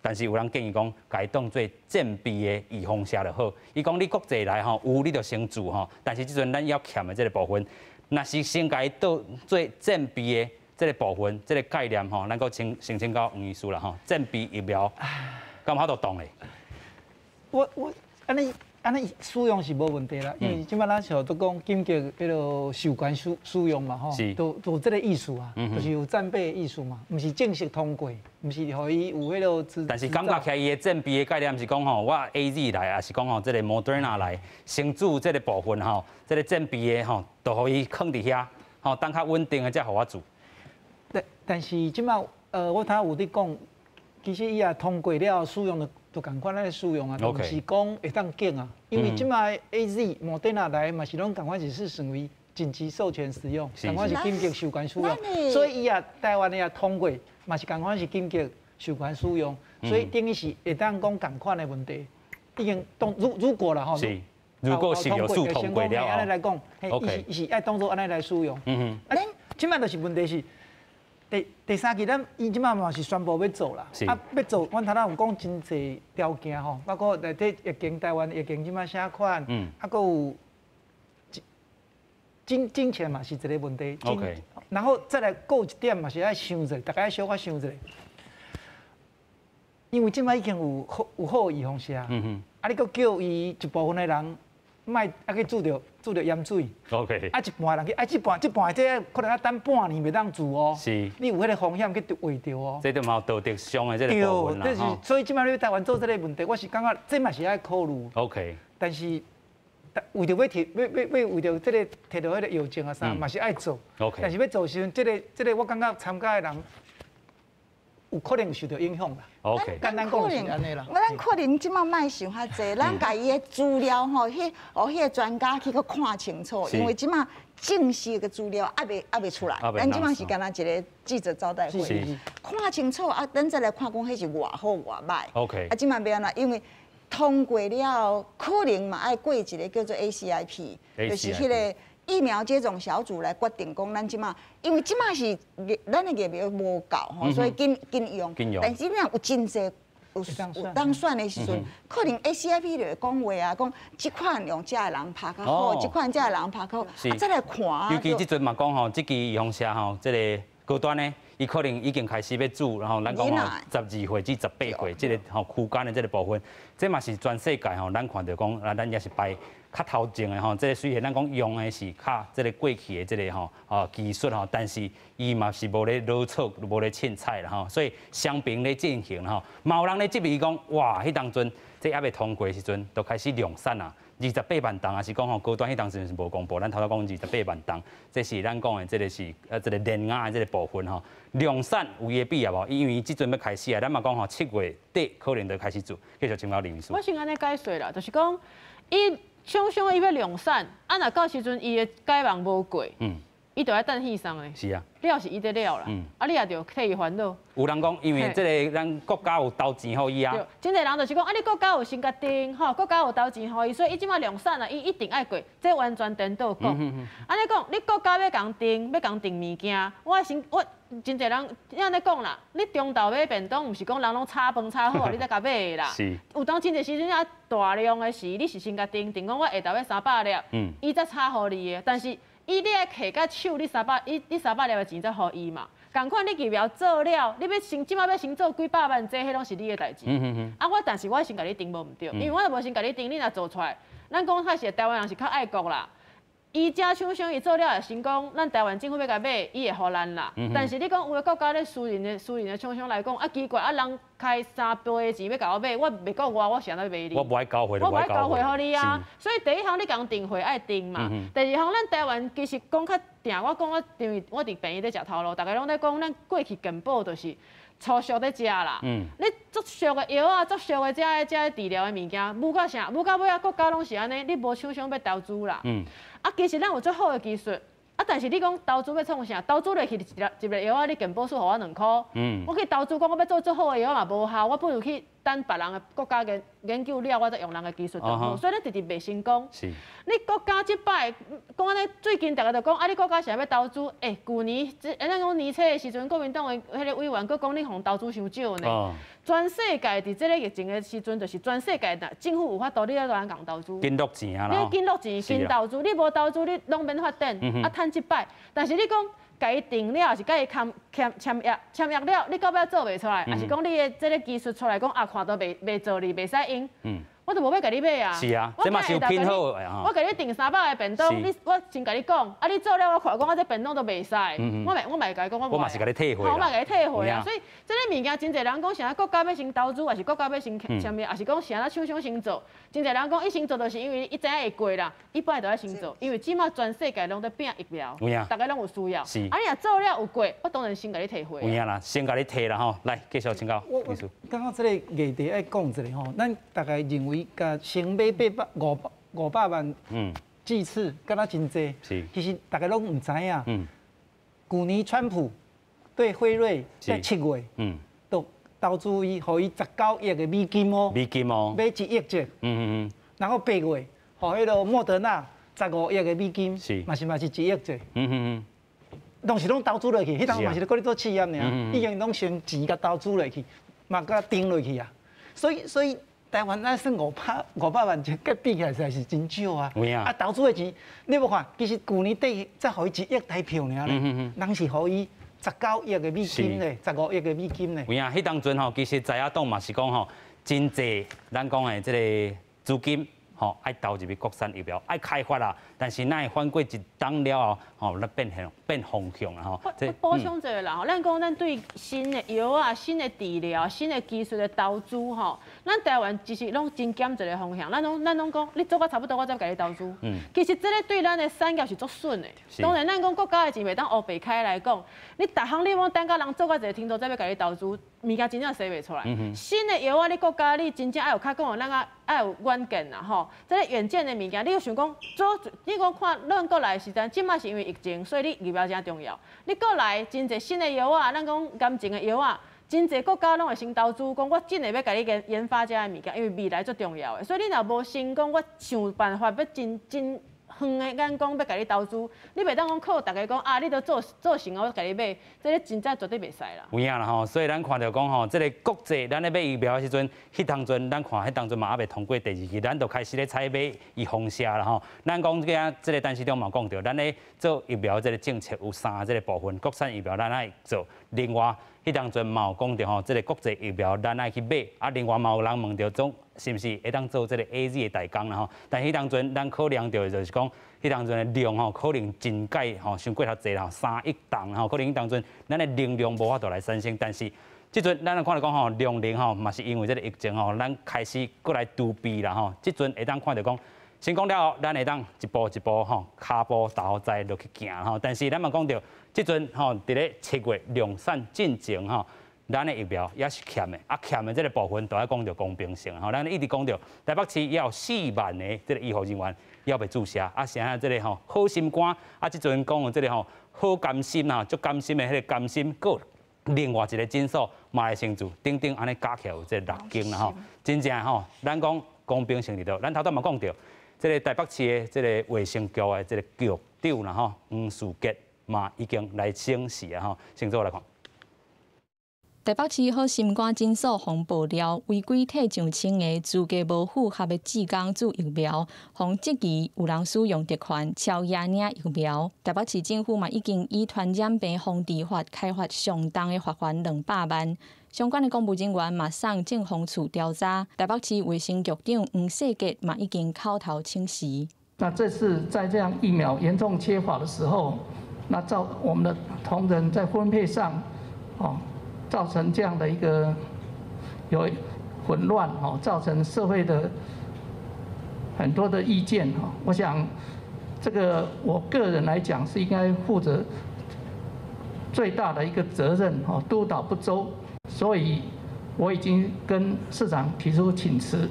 但是有人建議講，共伊當做戰備的預防射就好。伊講你國際來吼有你就先注吼，但是這陣咱猶欠的這个部分，若是先共伊當做戰備的這个部分，這个概念吼，咱閣請請教黃醫師啦吼，戰備疫苗敢有法度擋咧？我按呢按呢使用是無問題啦，因為這擺咱像都講緊急彼个授權使用嘛吼，都有這个意思啊，就是有戰備的意思嘛，毋是正式通過，毋是予伊有彼个資。但是感覺起來伊的戰備的概念是講吼，我 AZ 來，抑是講吼這个 Moderna 來，先注這个部分吼，這个戰備的吼，就予伊囥佇遐，吼，等較穩定的才予我注。但是這擺我頭有咧講，其實伊也通過了，使用的就仝款咧使用啊，毋是講會當緊啊，因為這擺 AZ 莫德納來嘛是攏仝款是算為緊急授權使用，仝款是緊急授權使用，所以伊也台灣的也通過，嘛是仝款是緊急授權使用，所以等於是會當講仝款的問題，已經當如果啦吼，如果是有數通過了，按呢來講，伊是愛當做按呢來使用。啊，這擺就是問題是。第三期，咱伊這擺嘛是宣布欲做啦，啊，欲做，阮頭仔有講真濟條件吼，包括內底疫情，台灣疫情這擺啥款，啊，閣有金錢嘛是一個問題。 然後再來閣有一點嘛是愛想者，大家愛小可想者，因為這擺已經有好預防射，啊，你閣叫伊一部分的人。莫啊去注著鹽水 啊一半人去，啊這半這可能愛等半年袂當注哦。你有彼个風險去著著哦。這就嘛有道德上的這个部分啦。對，所以這擺你台灣做這个問題，我是感覺這嘛是愛考慮。 但是為著欲提，欲欲欲為著這个提著彼个藥證啊啥，嘛是愛做。 但是欲做時陣，這個我感覺參加的人有可能受著影響啦。 簡單講是按呢啦。咱可能這馬莫想較濟，咱共伊的資料吼，彼个專家去閣看清楚，因為這馬正式的資料猶未出來。咱這馬是干焦一个記者招待會，看清楚啊，咱再來看講彼是偌好偌䆀。 啊，這馬欲按怎？因為通過了後，可能嘛愛過一个叫做 ACIP，就是彼个疫苗接種小組來決定講，咱這馬因為這馬是咱的疫苗無夠吼，所以緊緊用。但是這有真濟有當選的時陣，可能 ACIP 就會講話啊，講這款用這的人拍較好，這款這的人拍較好，啊再來看。尤其這陣嘛講吼，這支預防射吼，這个高端的，伊可能已經開始欲注，然後咱講吼12歲至18歲這个吼區間的這个部分，這嘛是全世界吼，咱看著講啊，咱也是排較頭前的吼。這个雖然咱講用的是較這个過去的這个吼啊技術吼，但是伊嘛是無咧囉嗦，無咧凊彩啦吼。所以雙邊咧進行吼，嘛有人咧質疑講，哇，彼當陣這猶未通過的時陣，就開始量產啊。28萬鐸，抑是講吼高端彼當時是無公布，咱頭拄講28萬鐸，這是咱講的這个是這个聯亞的這个部分吼。量產有伊的必要無？因為這陣欲開始啊，咱嘛講吼7月底可能就開始做。繼續請教林醫師。我先按呢解說啦，就是講伊廠商伊欲量產，啊若到時陣伊的解盲無過，伊就愛等戲送的。是啊。了是伊咧了啦，啊你也著替伊煩惱。有人講，因為這个咱國家有投錢予伊啊。對，真濟人就是講，啊你國家有先共訂，吼，國家有投錢予伊，所以伊這擺量產啊，伊一定愛過，這完全顛倒講。按呢講，你國家欲共訂，欲共訂物件，我先我真濟人你按呢講啦，你中晝買便當，毋是講人攏炒飯炒好，你才共買的啦。是。有當真濟時陣啊，大量的時，你是先共訂，訂講我下晝欲300粒，伊才炒予你的，但是。伊你愛揢甲手，你三百，伊你300粒的錢才予伊嘛。仝款你疫苗做了，你欲先這擺欲先做幾百萬劑，彼攏是你的代誌。啊，我但是我先共你訂無毋對，因為我若無先共你訂，你若做出來，咱講較實台灣人是較愛國啦。伊遮廠商伊做了會成功，咱台灣政府欲共買，伊會予咱啦。但是你講有的國家咧私人的廠商來講，啊奇怪，啊人開3倍的錢欲共我買，我袂顧外，我是按怎欲買你？我無愛交貨，我無愛交貨予你啊。所以第一項你共訂貨愛訂嘛。第二項咱台灣其實講較定，我講我因為我佇病院咧食頭路，逐家攏咧講咱過去健保就是粗俗咧食啦。你足俗的藥啊，足俗的這个治療的物件，母到啥？母到尾仔國家攏是按呢，你無廠商欲投資啦。啊，其實咱有足好的技術，啊，但是你講投資欲創啥？投資落去一粒藥仔，你健保署予我2箍。我去投資講我欲做足好的藥嘛無效，我不如去等別人的國家研究了，我再用人的技術就好。所以咱直直袂成功。你國家這擺講按呢，最近逐家就講啊，你國家是欲投資？欸，舊年這咱講年初的時陣，國民黨的彼个委員閣講你予投資傷少呢。全世界佇這个疫情的時陣，就是全世界若政府有法度，你愛亂共投資。緊落錢啊！你緊落錢，緊投資，你無投資，你攏免發展，啊，趁這擺。但是你講共伊訂了，抑是共伊簽簽約，簽約了，你到尾做袂出來，抑是講你的這个技術出來講啊，看都袂做哩，袂使用。我就無欲共你買啊！是啊，這嘛是有品好的。我共你訂300个便當，你我先共你講，啊，你做了我看講我這便當都袂使，我嘛會共伊講我。我嘛是共你退貨。我嘛共你退貨啊！所以這个物件真濟人講，啥國家欲先投資，抑是國家欲先啥物，抑是講啥廠商先做。真濟人講伊先做，就是因為伊知影會過啦，伊本來就愛先做，因為這馬全世界攏咧拼疫苗，逐家攏有需要。啊，你若做了有過，我當然先共你退貨。有影啦，先共你退啦吼。來，繼續請教。我剛剛這个議題愛講一下吼，咱逐家認為共先買八百五百500萬劑次，敢若真濟。其實逐家攏毋知影。舊年川普對輝瑞在7月，都投資伊，予伊19億的美金哦。美金哦。買1億劑。然後8月，予彼个莫德納15億的美金，嘛是1億劑。攏是攏投資落去，彼當嘛是閣咧做試驗爾，已經攏先錢共投資落去，嘛共訂落去啊。所以台灣咱算500萬劑，佮比起來實在是真少啊。啊，投資的錢，你無看，其實舊年底才予伊1億台票爾咧，人是予伊19億的美金咧，15億的美金咧。有影，彼當陣吼，其實在野黨嘛是講吼，真濟咱講的這个資金。吼，愛投入去國產疫苗，愛開發啦，但是哪會翻過一冬了後，吼，咱變方向啦，吼。我補充一下啦，咱講咱對新的藥啊、新的治療、新的技術的投資，吼，咱台灣其實攏真減一个方向，咱攏講，你做甲差不多，我才共你投資。其實這个對咱的產業是足損的。當然，咱講國家的錢袂當烏白開來講，你逐項你攏等甲人做甲一个程度，才欲共你投資，物件真正生袂出來。新的藥啊，你國家你真正愛有較講的，咱啊愛有遠見啦，吼。這个遠見的物件，你有想講做？你講看咱國內時陣，這馬是因為疫情，所以你疫苗誠重要。你國內真濟新的藥啊，咱講癌症的藥啊，真濟國家攏會先投資，講我真的欲共你研發這个物件，因為未來足重要的。所以你若無先講，我想辦法欲真真遠的眼光欲共你投資，你袂當講靠逐家講啊，你都做做成我共你買，這個真正絕對袂使啦。有影啦吼，所以咱看著講吼，這個國際咱咧買疫苗的時陣，彼當陣咱看彼當陣嘛猶未通過第二期，咱就開始咧採買預防射啦吼。咱講這個這個陳時中嘛講著，咱咧做疫苗這個政策有三這個部分，國產疫苗咱愛做，另外彼當陣嘛有講著吼，這個國際疫苗咱愛去買，啊，另外嘛有人問著講，是毋是會當做這個 AZ 的代工啦吼？但彼當陣咱考量著的就是講，彼當陣的量吼，可能真蓋吼，傷過頭濟啦，3億筒吼，可能彼當陣咱的能量無法度來產生。但是這陣咱來看著講吼，量能吼嘛是因為這個疫情吼，咱開始閣來籌備啦吼。這陣會當看著講，成功了後，咱會當一步一步吼，跤步踏予在落去行吼。但是咱嘛講著，這陣吼，佇咧7月量產進前吼，咱的疫苗也是欠的，啊欠的這個部分都愛講著公平性吼。咱一直講著台北市也有4萬個這個醫護人員猶未注射，啊，啥這個吼好心肝，啊，這陣講的這個吼好甘心啊，足甘心的彼個甘心，閣另外一個診所嘛會先做，等等按呢加起來有這六間啦吼。真正吼，咱講公平性佇佗，咱頭拄嘛講著，這個台北市的這個衛生局的這個局長啦吼，黃士傑嘛已經來請辭啊吼，先做來看。台北市好心肝診所予爆料違規替上千个資格無符合的志工注疫苗，予質疑有人使用特權超額領疫苗。台北市政府嘛已經依傳染病防治法開罰上重的罰鍰200萬。相關的公務人員嘛送政防處調查。台北市衛生局長黃世傑嘛已經口頭請辭。那這次在這樣疫苗嚴重缺乏的時候，那造我們的同仁在分配上，哦，造成這樣的一個有混亂哦，造成社會的很多的意見哈。我想，這個我個人來講是應該負責最大的一個責任哈，督導不周，所以我已經跟市長提出請辭。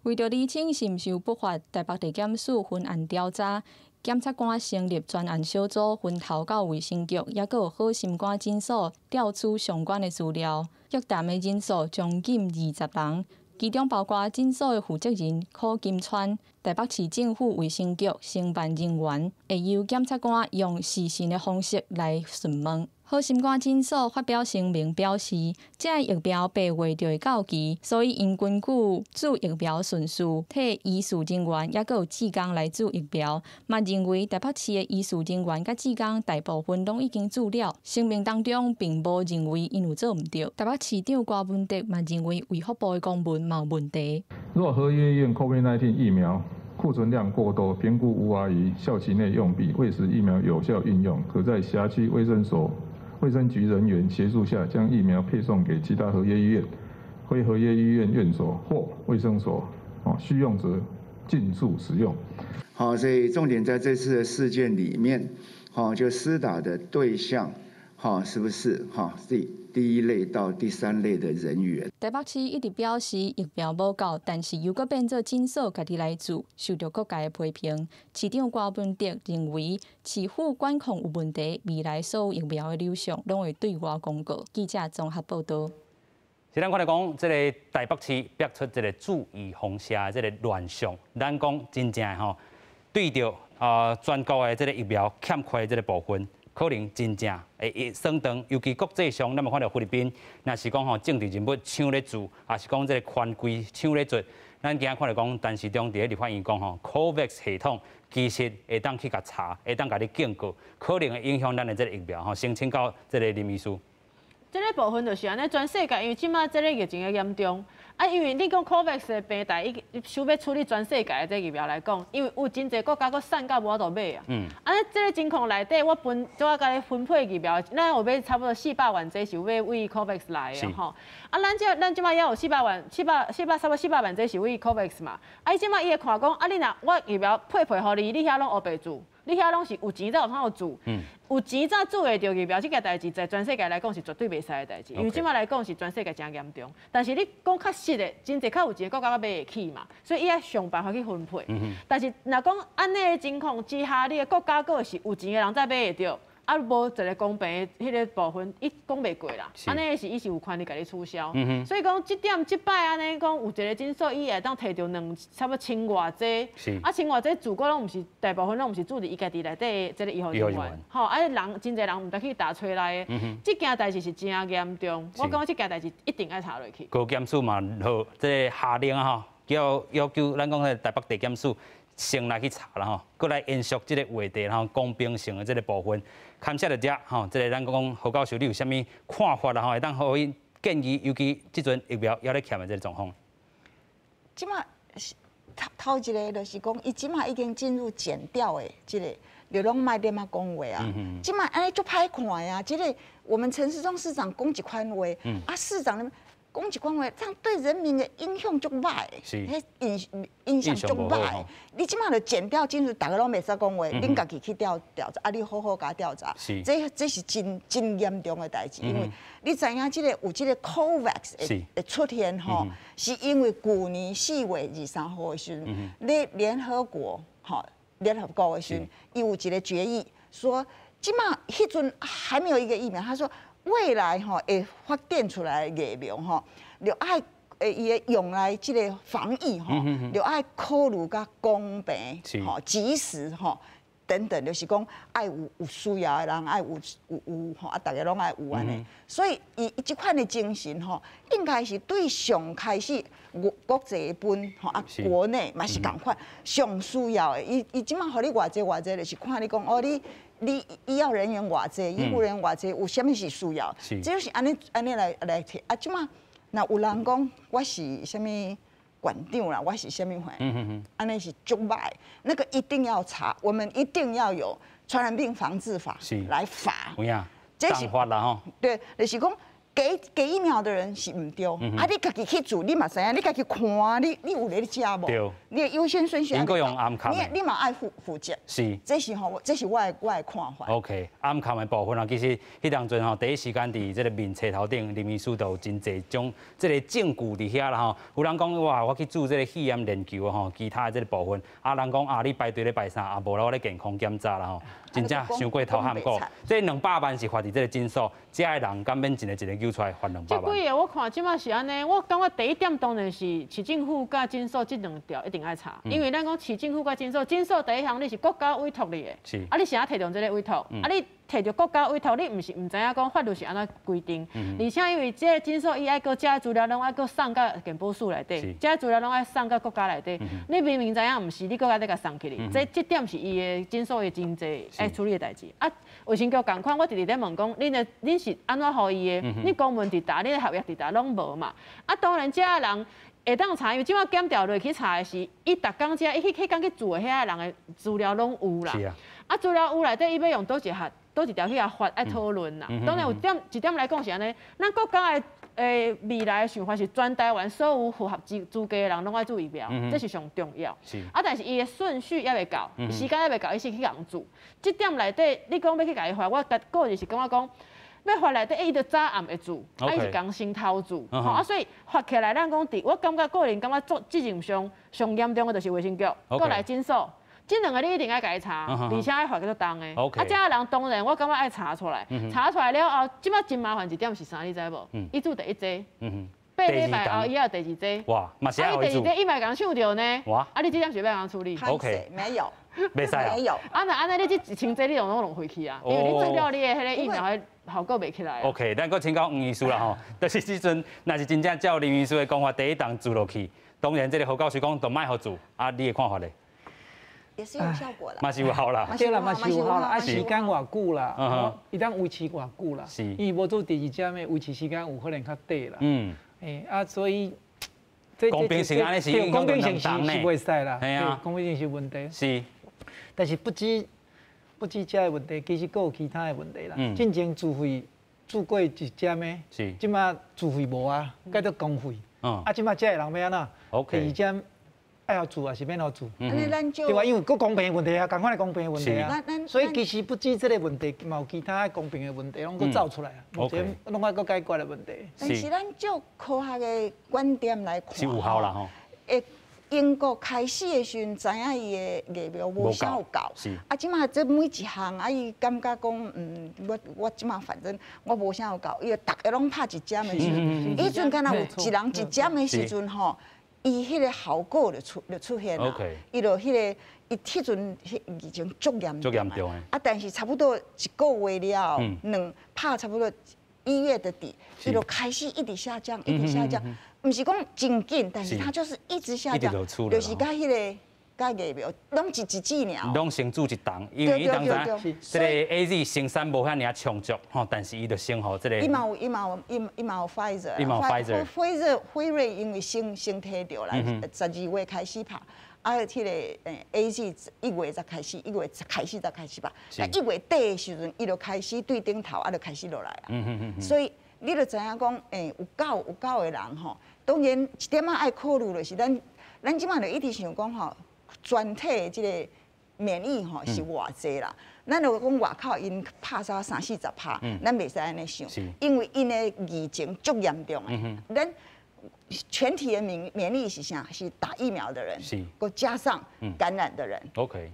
為著釐清是毋是有不法，台北地檢署分案調查。檢察官成立專案小組，分頭到衛生局，抑閣有好心肝診所調取相關的資料。約談的人數將近20人，其中包括診所的負責人柯金川、台北市政府衛生局承辦人員，會由檢察官用視訊的方式來詢問。好心肝診所發表聲明表示，這个疫苗八月就會到期，所以𪜶根據注疫苗順序，替醫事人員抑閣有志工來注疫苗。嘛認為台北市的醫事人員佮志工大部分攏已經注了。聲明當中並無認為𪜶有做毋對。台北市長柯文哲嘛認為衛福部的公文嘛有問題。若合約醫院 COVID-19 疫苗庫存量過多，評估無法於效期內用畢，為使疫苗有效運用，可在轄區衛生所、衛生局人員協助下，將疫苗配送給其他合約醫院、非合約醫院院所或衛生所，需用者盡速使用。好，所以重點在這次的事件裡面，好，就施打的對象，好，是不是哈？第一類到第三類的人員。台北市一直表示疫苗無夠，但是又閣變做診所家己來注，受著各界的批評。市長柯文哲認為市府管控有問題，未來所有疫苗的流向攏會對外公告。記者綜合報導。是咱看來講，這個台北市逼出這個注預防射這個亂象，咱講真正吼，對著啊全國的這個疫苗欠缺的這個部分，可能真正會升長，尤其國際上，咱嘛看著菲律賓，若是講吼政治人物搶咧注，抑是講這個權貴搶咧注，咱今仔看著講，陳時中佇咧立法院講吼，COVAX 系統其實會當去共查，會當共你警告，可能會影響咱的這個疫苗吼。先請教這個林醫師。這個部分就是按呢，全世界因為這馬這個疫情的嚴重，啊，因為你講 COVAX 的平台，伊想欲處理全世界的這個疫苗來講，因為有真濟國家閣散到無法度買啊。啊，這個情況內底，我分怎共你分配疫苗，咱有買差不多400萬劑是有買為 COVAX 來的吼。啊，咱這馬猶有四百萬、四百、四百差不多四百萬劑是為 COVAX 嘛。啊，伊這馬伊會看講，啊，你若我疫苗配配予你，你遐攏烏白注。你遐攏是有錢才有通注，有錢才注會著疫苗，這件代誌在全世界來講是絕對袂使的代誌，因為這馬來講是全世界誠嚴重。但是你講較實的，真濟較有錢的國家閣買會起嘛，所以伊愛想辦法去分配。但是若講按呢的情況之下，你的國家閣是有錢的人才買會著。啊，無一个公平的彼个部分，伊講袂過啦。按呢是伊是有權利共你取消。所以講，這點這擺按呢講，有一个診所伊會當提著兩差不多千外劑。啊，千外劑注過攏毋是大部分攏毋是注佇伊家己內底的這个醫護人員。吼，啊，人真濟人毋知去打揣來的。這件代誌是真嚴重，我感覺這件代誌一定愛查落去。高檢署嘛好，這个下令啊吼，叫要求咱講的台北地檢署先來去查啦吼，閣來延續這个話題吼，公平性的這个部分。牽涉著遮吼，這个咱講何教授，你有啥物看法啦吼？會當予𪜶建議，尤其這陣疫苗猶咧欠的這个狀況。這馬頭頭一个就是講，伊這馬已經進入檢調的這個，就攏莫踮仔講話啊。這馬按呢足歹看啊！這个我們陳時中市長講一款話，啊市長講一款話，這樣對人民的影響足歹，彼印象足歹。你這馬就檢調進入，逐个攏袂使講話，恁家己去調調查，啊，你好好共調查。這是真真嚴重的代誌，因為你知影這个有這个 COVAX 的出現吼，是因為舊年4月23號的時陣，咧聯合國吼聯合國的時陣，伊有一个決議說，這馬彼陣還沒有一個疫苗，他說。未來吼會發展出來的疫苗吼，就愛伊會用來這个防疫吼，就愛考慮較公平吼、及時吼等等，就是講愛有需要的人愛有吼，啊，逐家攏愛有按呢。所以伊這款的精神吼，應該是對上開始國國際分吼啊，國內嘛是仝款上需要的。伊伊這馬予你偌濟偌濟，就是看你講哦你。你醫藥人員偌濟，醫護人員偌濟，有啥物是需要？這就是按呢按呢來來提。啊，這馬若有人講我是啥物館長啦，我是啥物款，按呢是足歹，那個一定要查，我們一定要有傳染病防治法來罰。有影，這是法啦吼。對，就是講給疫苗的人是毋對，啊，你家己去做，你嘛知影，你家己看，你有咧食無？對，你的優先順序。應該用暗崁。你嘛愛負負責。是。這是吼，這是我的看法。 OK，暗崁的部分啊，其實彼當陣吼，第一時間佇這个面冊頭頂，林醫師就有真濟種這个證據佇遐啦吼。有人講哇，我去做這个肺炎鏈球吼，其他的這个部分，啊，人講啊，你排隊咧排啥？啊，無啦，我咧健康檢查啦吼。真正傷過頭漢過，這200萬是罰佇這个診所，遮的人敢免一个一个揪出來罰200萬。這幾个我看這馬是按呢，我感覺第一點當然是市政府佮診所這兩條一定愛查，因為咱講市政府佮診所，診所第一項你是國家委託你的，啊你是按怎提著這个委託？啊你提著國家委託，你毋是毋知影講法律是按怎規定？而且因為這个診所伊愛閣這資料攏愛閣送到健保署內底，這資料攏愛送到國家內底。你明明知影毋是，你閣愛再共送去哩？這這點是伊的診所的真濟愛處理的代誌。啊，衛生局仝款，我一直咧問講，恁的恁是按怎予伊的？你公文佇佗，你的合約佇佗，攏無嘛？啊，當然這个人會當查，因為這擺檢調落去查的是，伊逐工遮伊去彼工去住的遐个人的資料攏有啦。啊，資料有內底，伊欲用佗一項，佗一條去共法愛討論啦。當然有點一點來講是按呢，咱國家的未來的想法是全台灣所有符合資格的人攏愛注疫苗，這是上重要。啊，但是伊的順序猶袂到，時間猶袂到，伊先去共注。這點內底，你講欲去共伊罰，我個人是感覺講，欲罰內底，伊就早暗會注，啊，伊是共先頭注，吼啊，所以罰起來，咱講佇，我感覺個人感覺做責任上上嚴重的就是衛生局，閣來診所。這兩个你一定愛共伊查，而且愛罰較重的。啊，這个人當然我感覺愛查出來，查出來了後，這擺真麻煩一點是啥？你知無？伊注第一劑，8禮拜後伊猶有第二劑。哇，嘛是愛伊第二劑伊嘛會共搶著呢。哇，啊，你這點是欲按怎處理？OK，沒有，袂使啊。沒有。啊，若按呢，你這1000劑你攏攏浪費去啊，因為你注了你的彼个疫苗彼效果袂起來。 OK，咱閣請教黃醫師啦吼，就是這陣若是真正照林醫師的講法，第一筒注落去，當然這个何教授講都莫予注，啊，你的看法咧？也是有效果啦，嘛是有效啦，對啦，嘛是有效啦，啊，時間偌久啦，伊當維持偌久啦，伊無做第二針的維持時間有可能較短啦。嗯，啊，所以公平性按呢是公平性是袂使啦，公平性是問題。是，但是不止這个問題，其實閣有其他的問題啦。進前自費注過一針的，這馬自費無啊，改做公費。啊，這馬這个人欲按怎？第二針。愛予注抑是免予注？對啊，因為閣公平的問題啊，仝款的公平的問題啊，所以其實不止這个問題，嘛有其他的公平的問題，攏閣走出來啊，目前攏愛閣解決的問題。但是咱就科學的觀點來看，是有效啦吼。會英国开始的时阵，知影伊的疫苗無啥有夠，啊，這馬這每一項啊，伊感覺講，我這馬反正我無啥有夠，伊就逐个攏拍一針的時陣，彼陣敢若有一人一針的時陣吼，伊彼个效果就出現啦，伊就彼个伊彼陣彼疫情足嚴足嚴重的，啊，但是差不多一個月了後，兩拍差不多1月的底，伊就開始一直下降，一直下降。毋是講真緊，但是它就是一直下降，就是佮彼个佮疫苗攏是一劑爾。攏先注一筒，因為伊當時這個 AZ 生產無遐爾充足吼，但是伊就先予這個。伊嘛有，伊嘛有，伊嘛有 Pfizer。伊嘛有 Pfizer。輝瑞輝瑞因為先提著來，12月開始拍，啊，彼个 AZ 1月才開始，一月開始才開始拍。啊，1月底的時陣，伊就開始對頂頭，啊，就開始落來啊。所以你就知影講，有夠的人吼。當然，一點仔愛考慮就是咱這馬就一直想講吼，全體的這個免疫吼是偌濟啦。咱如果講外口𪜶拍啥三四十趴，咱袂使按呢想，因為𪜶的疫情足嚴重的。咱全體的免疫是啥？是打疫苗的人，閣加上感染的人。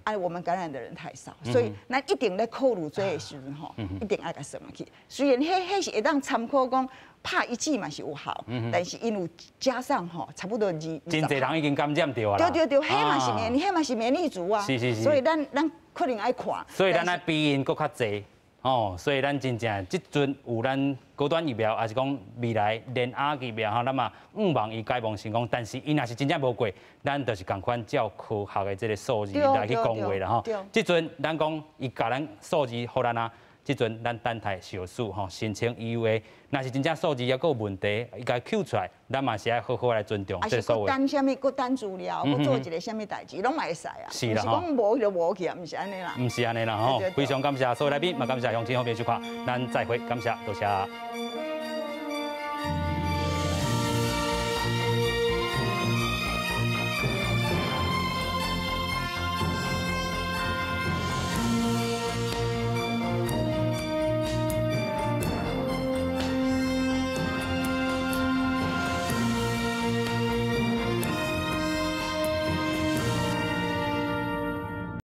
啊，我們感染的人太少，所以咱一定咧考慮這个時陣吼，一定愛共算入去。雖然彼是會當參考講。拍一劑嘛是有效，但是因有加上吼，差不多二。真濟人已經感染著啊。對對對，彼嘛是免，彼嘛是免疫族啊。所以咱可能愛看。所以咱愛比𪜶閣較濟，哦，所以咱真正這陣有咱高端疫苗，抑是講未來聯亞疫苗吼，咱嘛向望伊解盲成功。但是伊若是真正無過，咱就是仝款照科學的這個數字來去講話啦吼。這陣咱講伊共咱數字予咱啊。這陣咱等待小數吼申請 EUA，若是真正數字抑閣有問題，伊共抾出來，咱嘛是愛好好來尊重這所謂。等啥物？閣等資料，閣做一個啥物代誌，攏嘛會使啊。是啦毋是講無就無去啊，毋是按呢啦。毋是按呢啦吼，非常感謝所有來賓，嘛感謝鄉親好朋友收看，咱再會，感謝，多謝。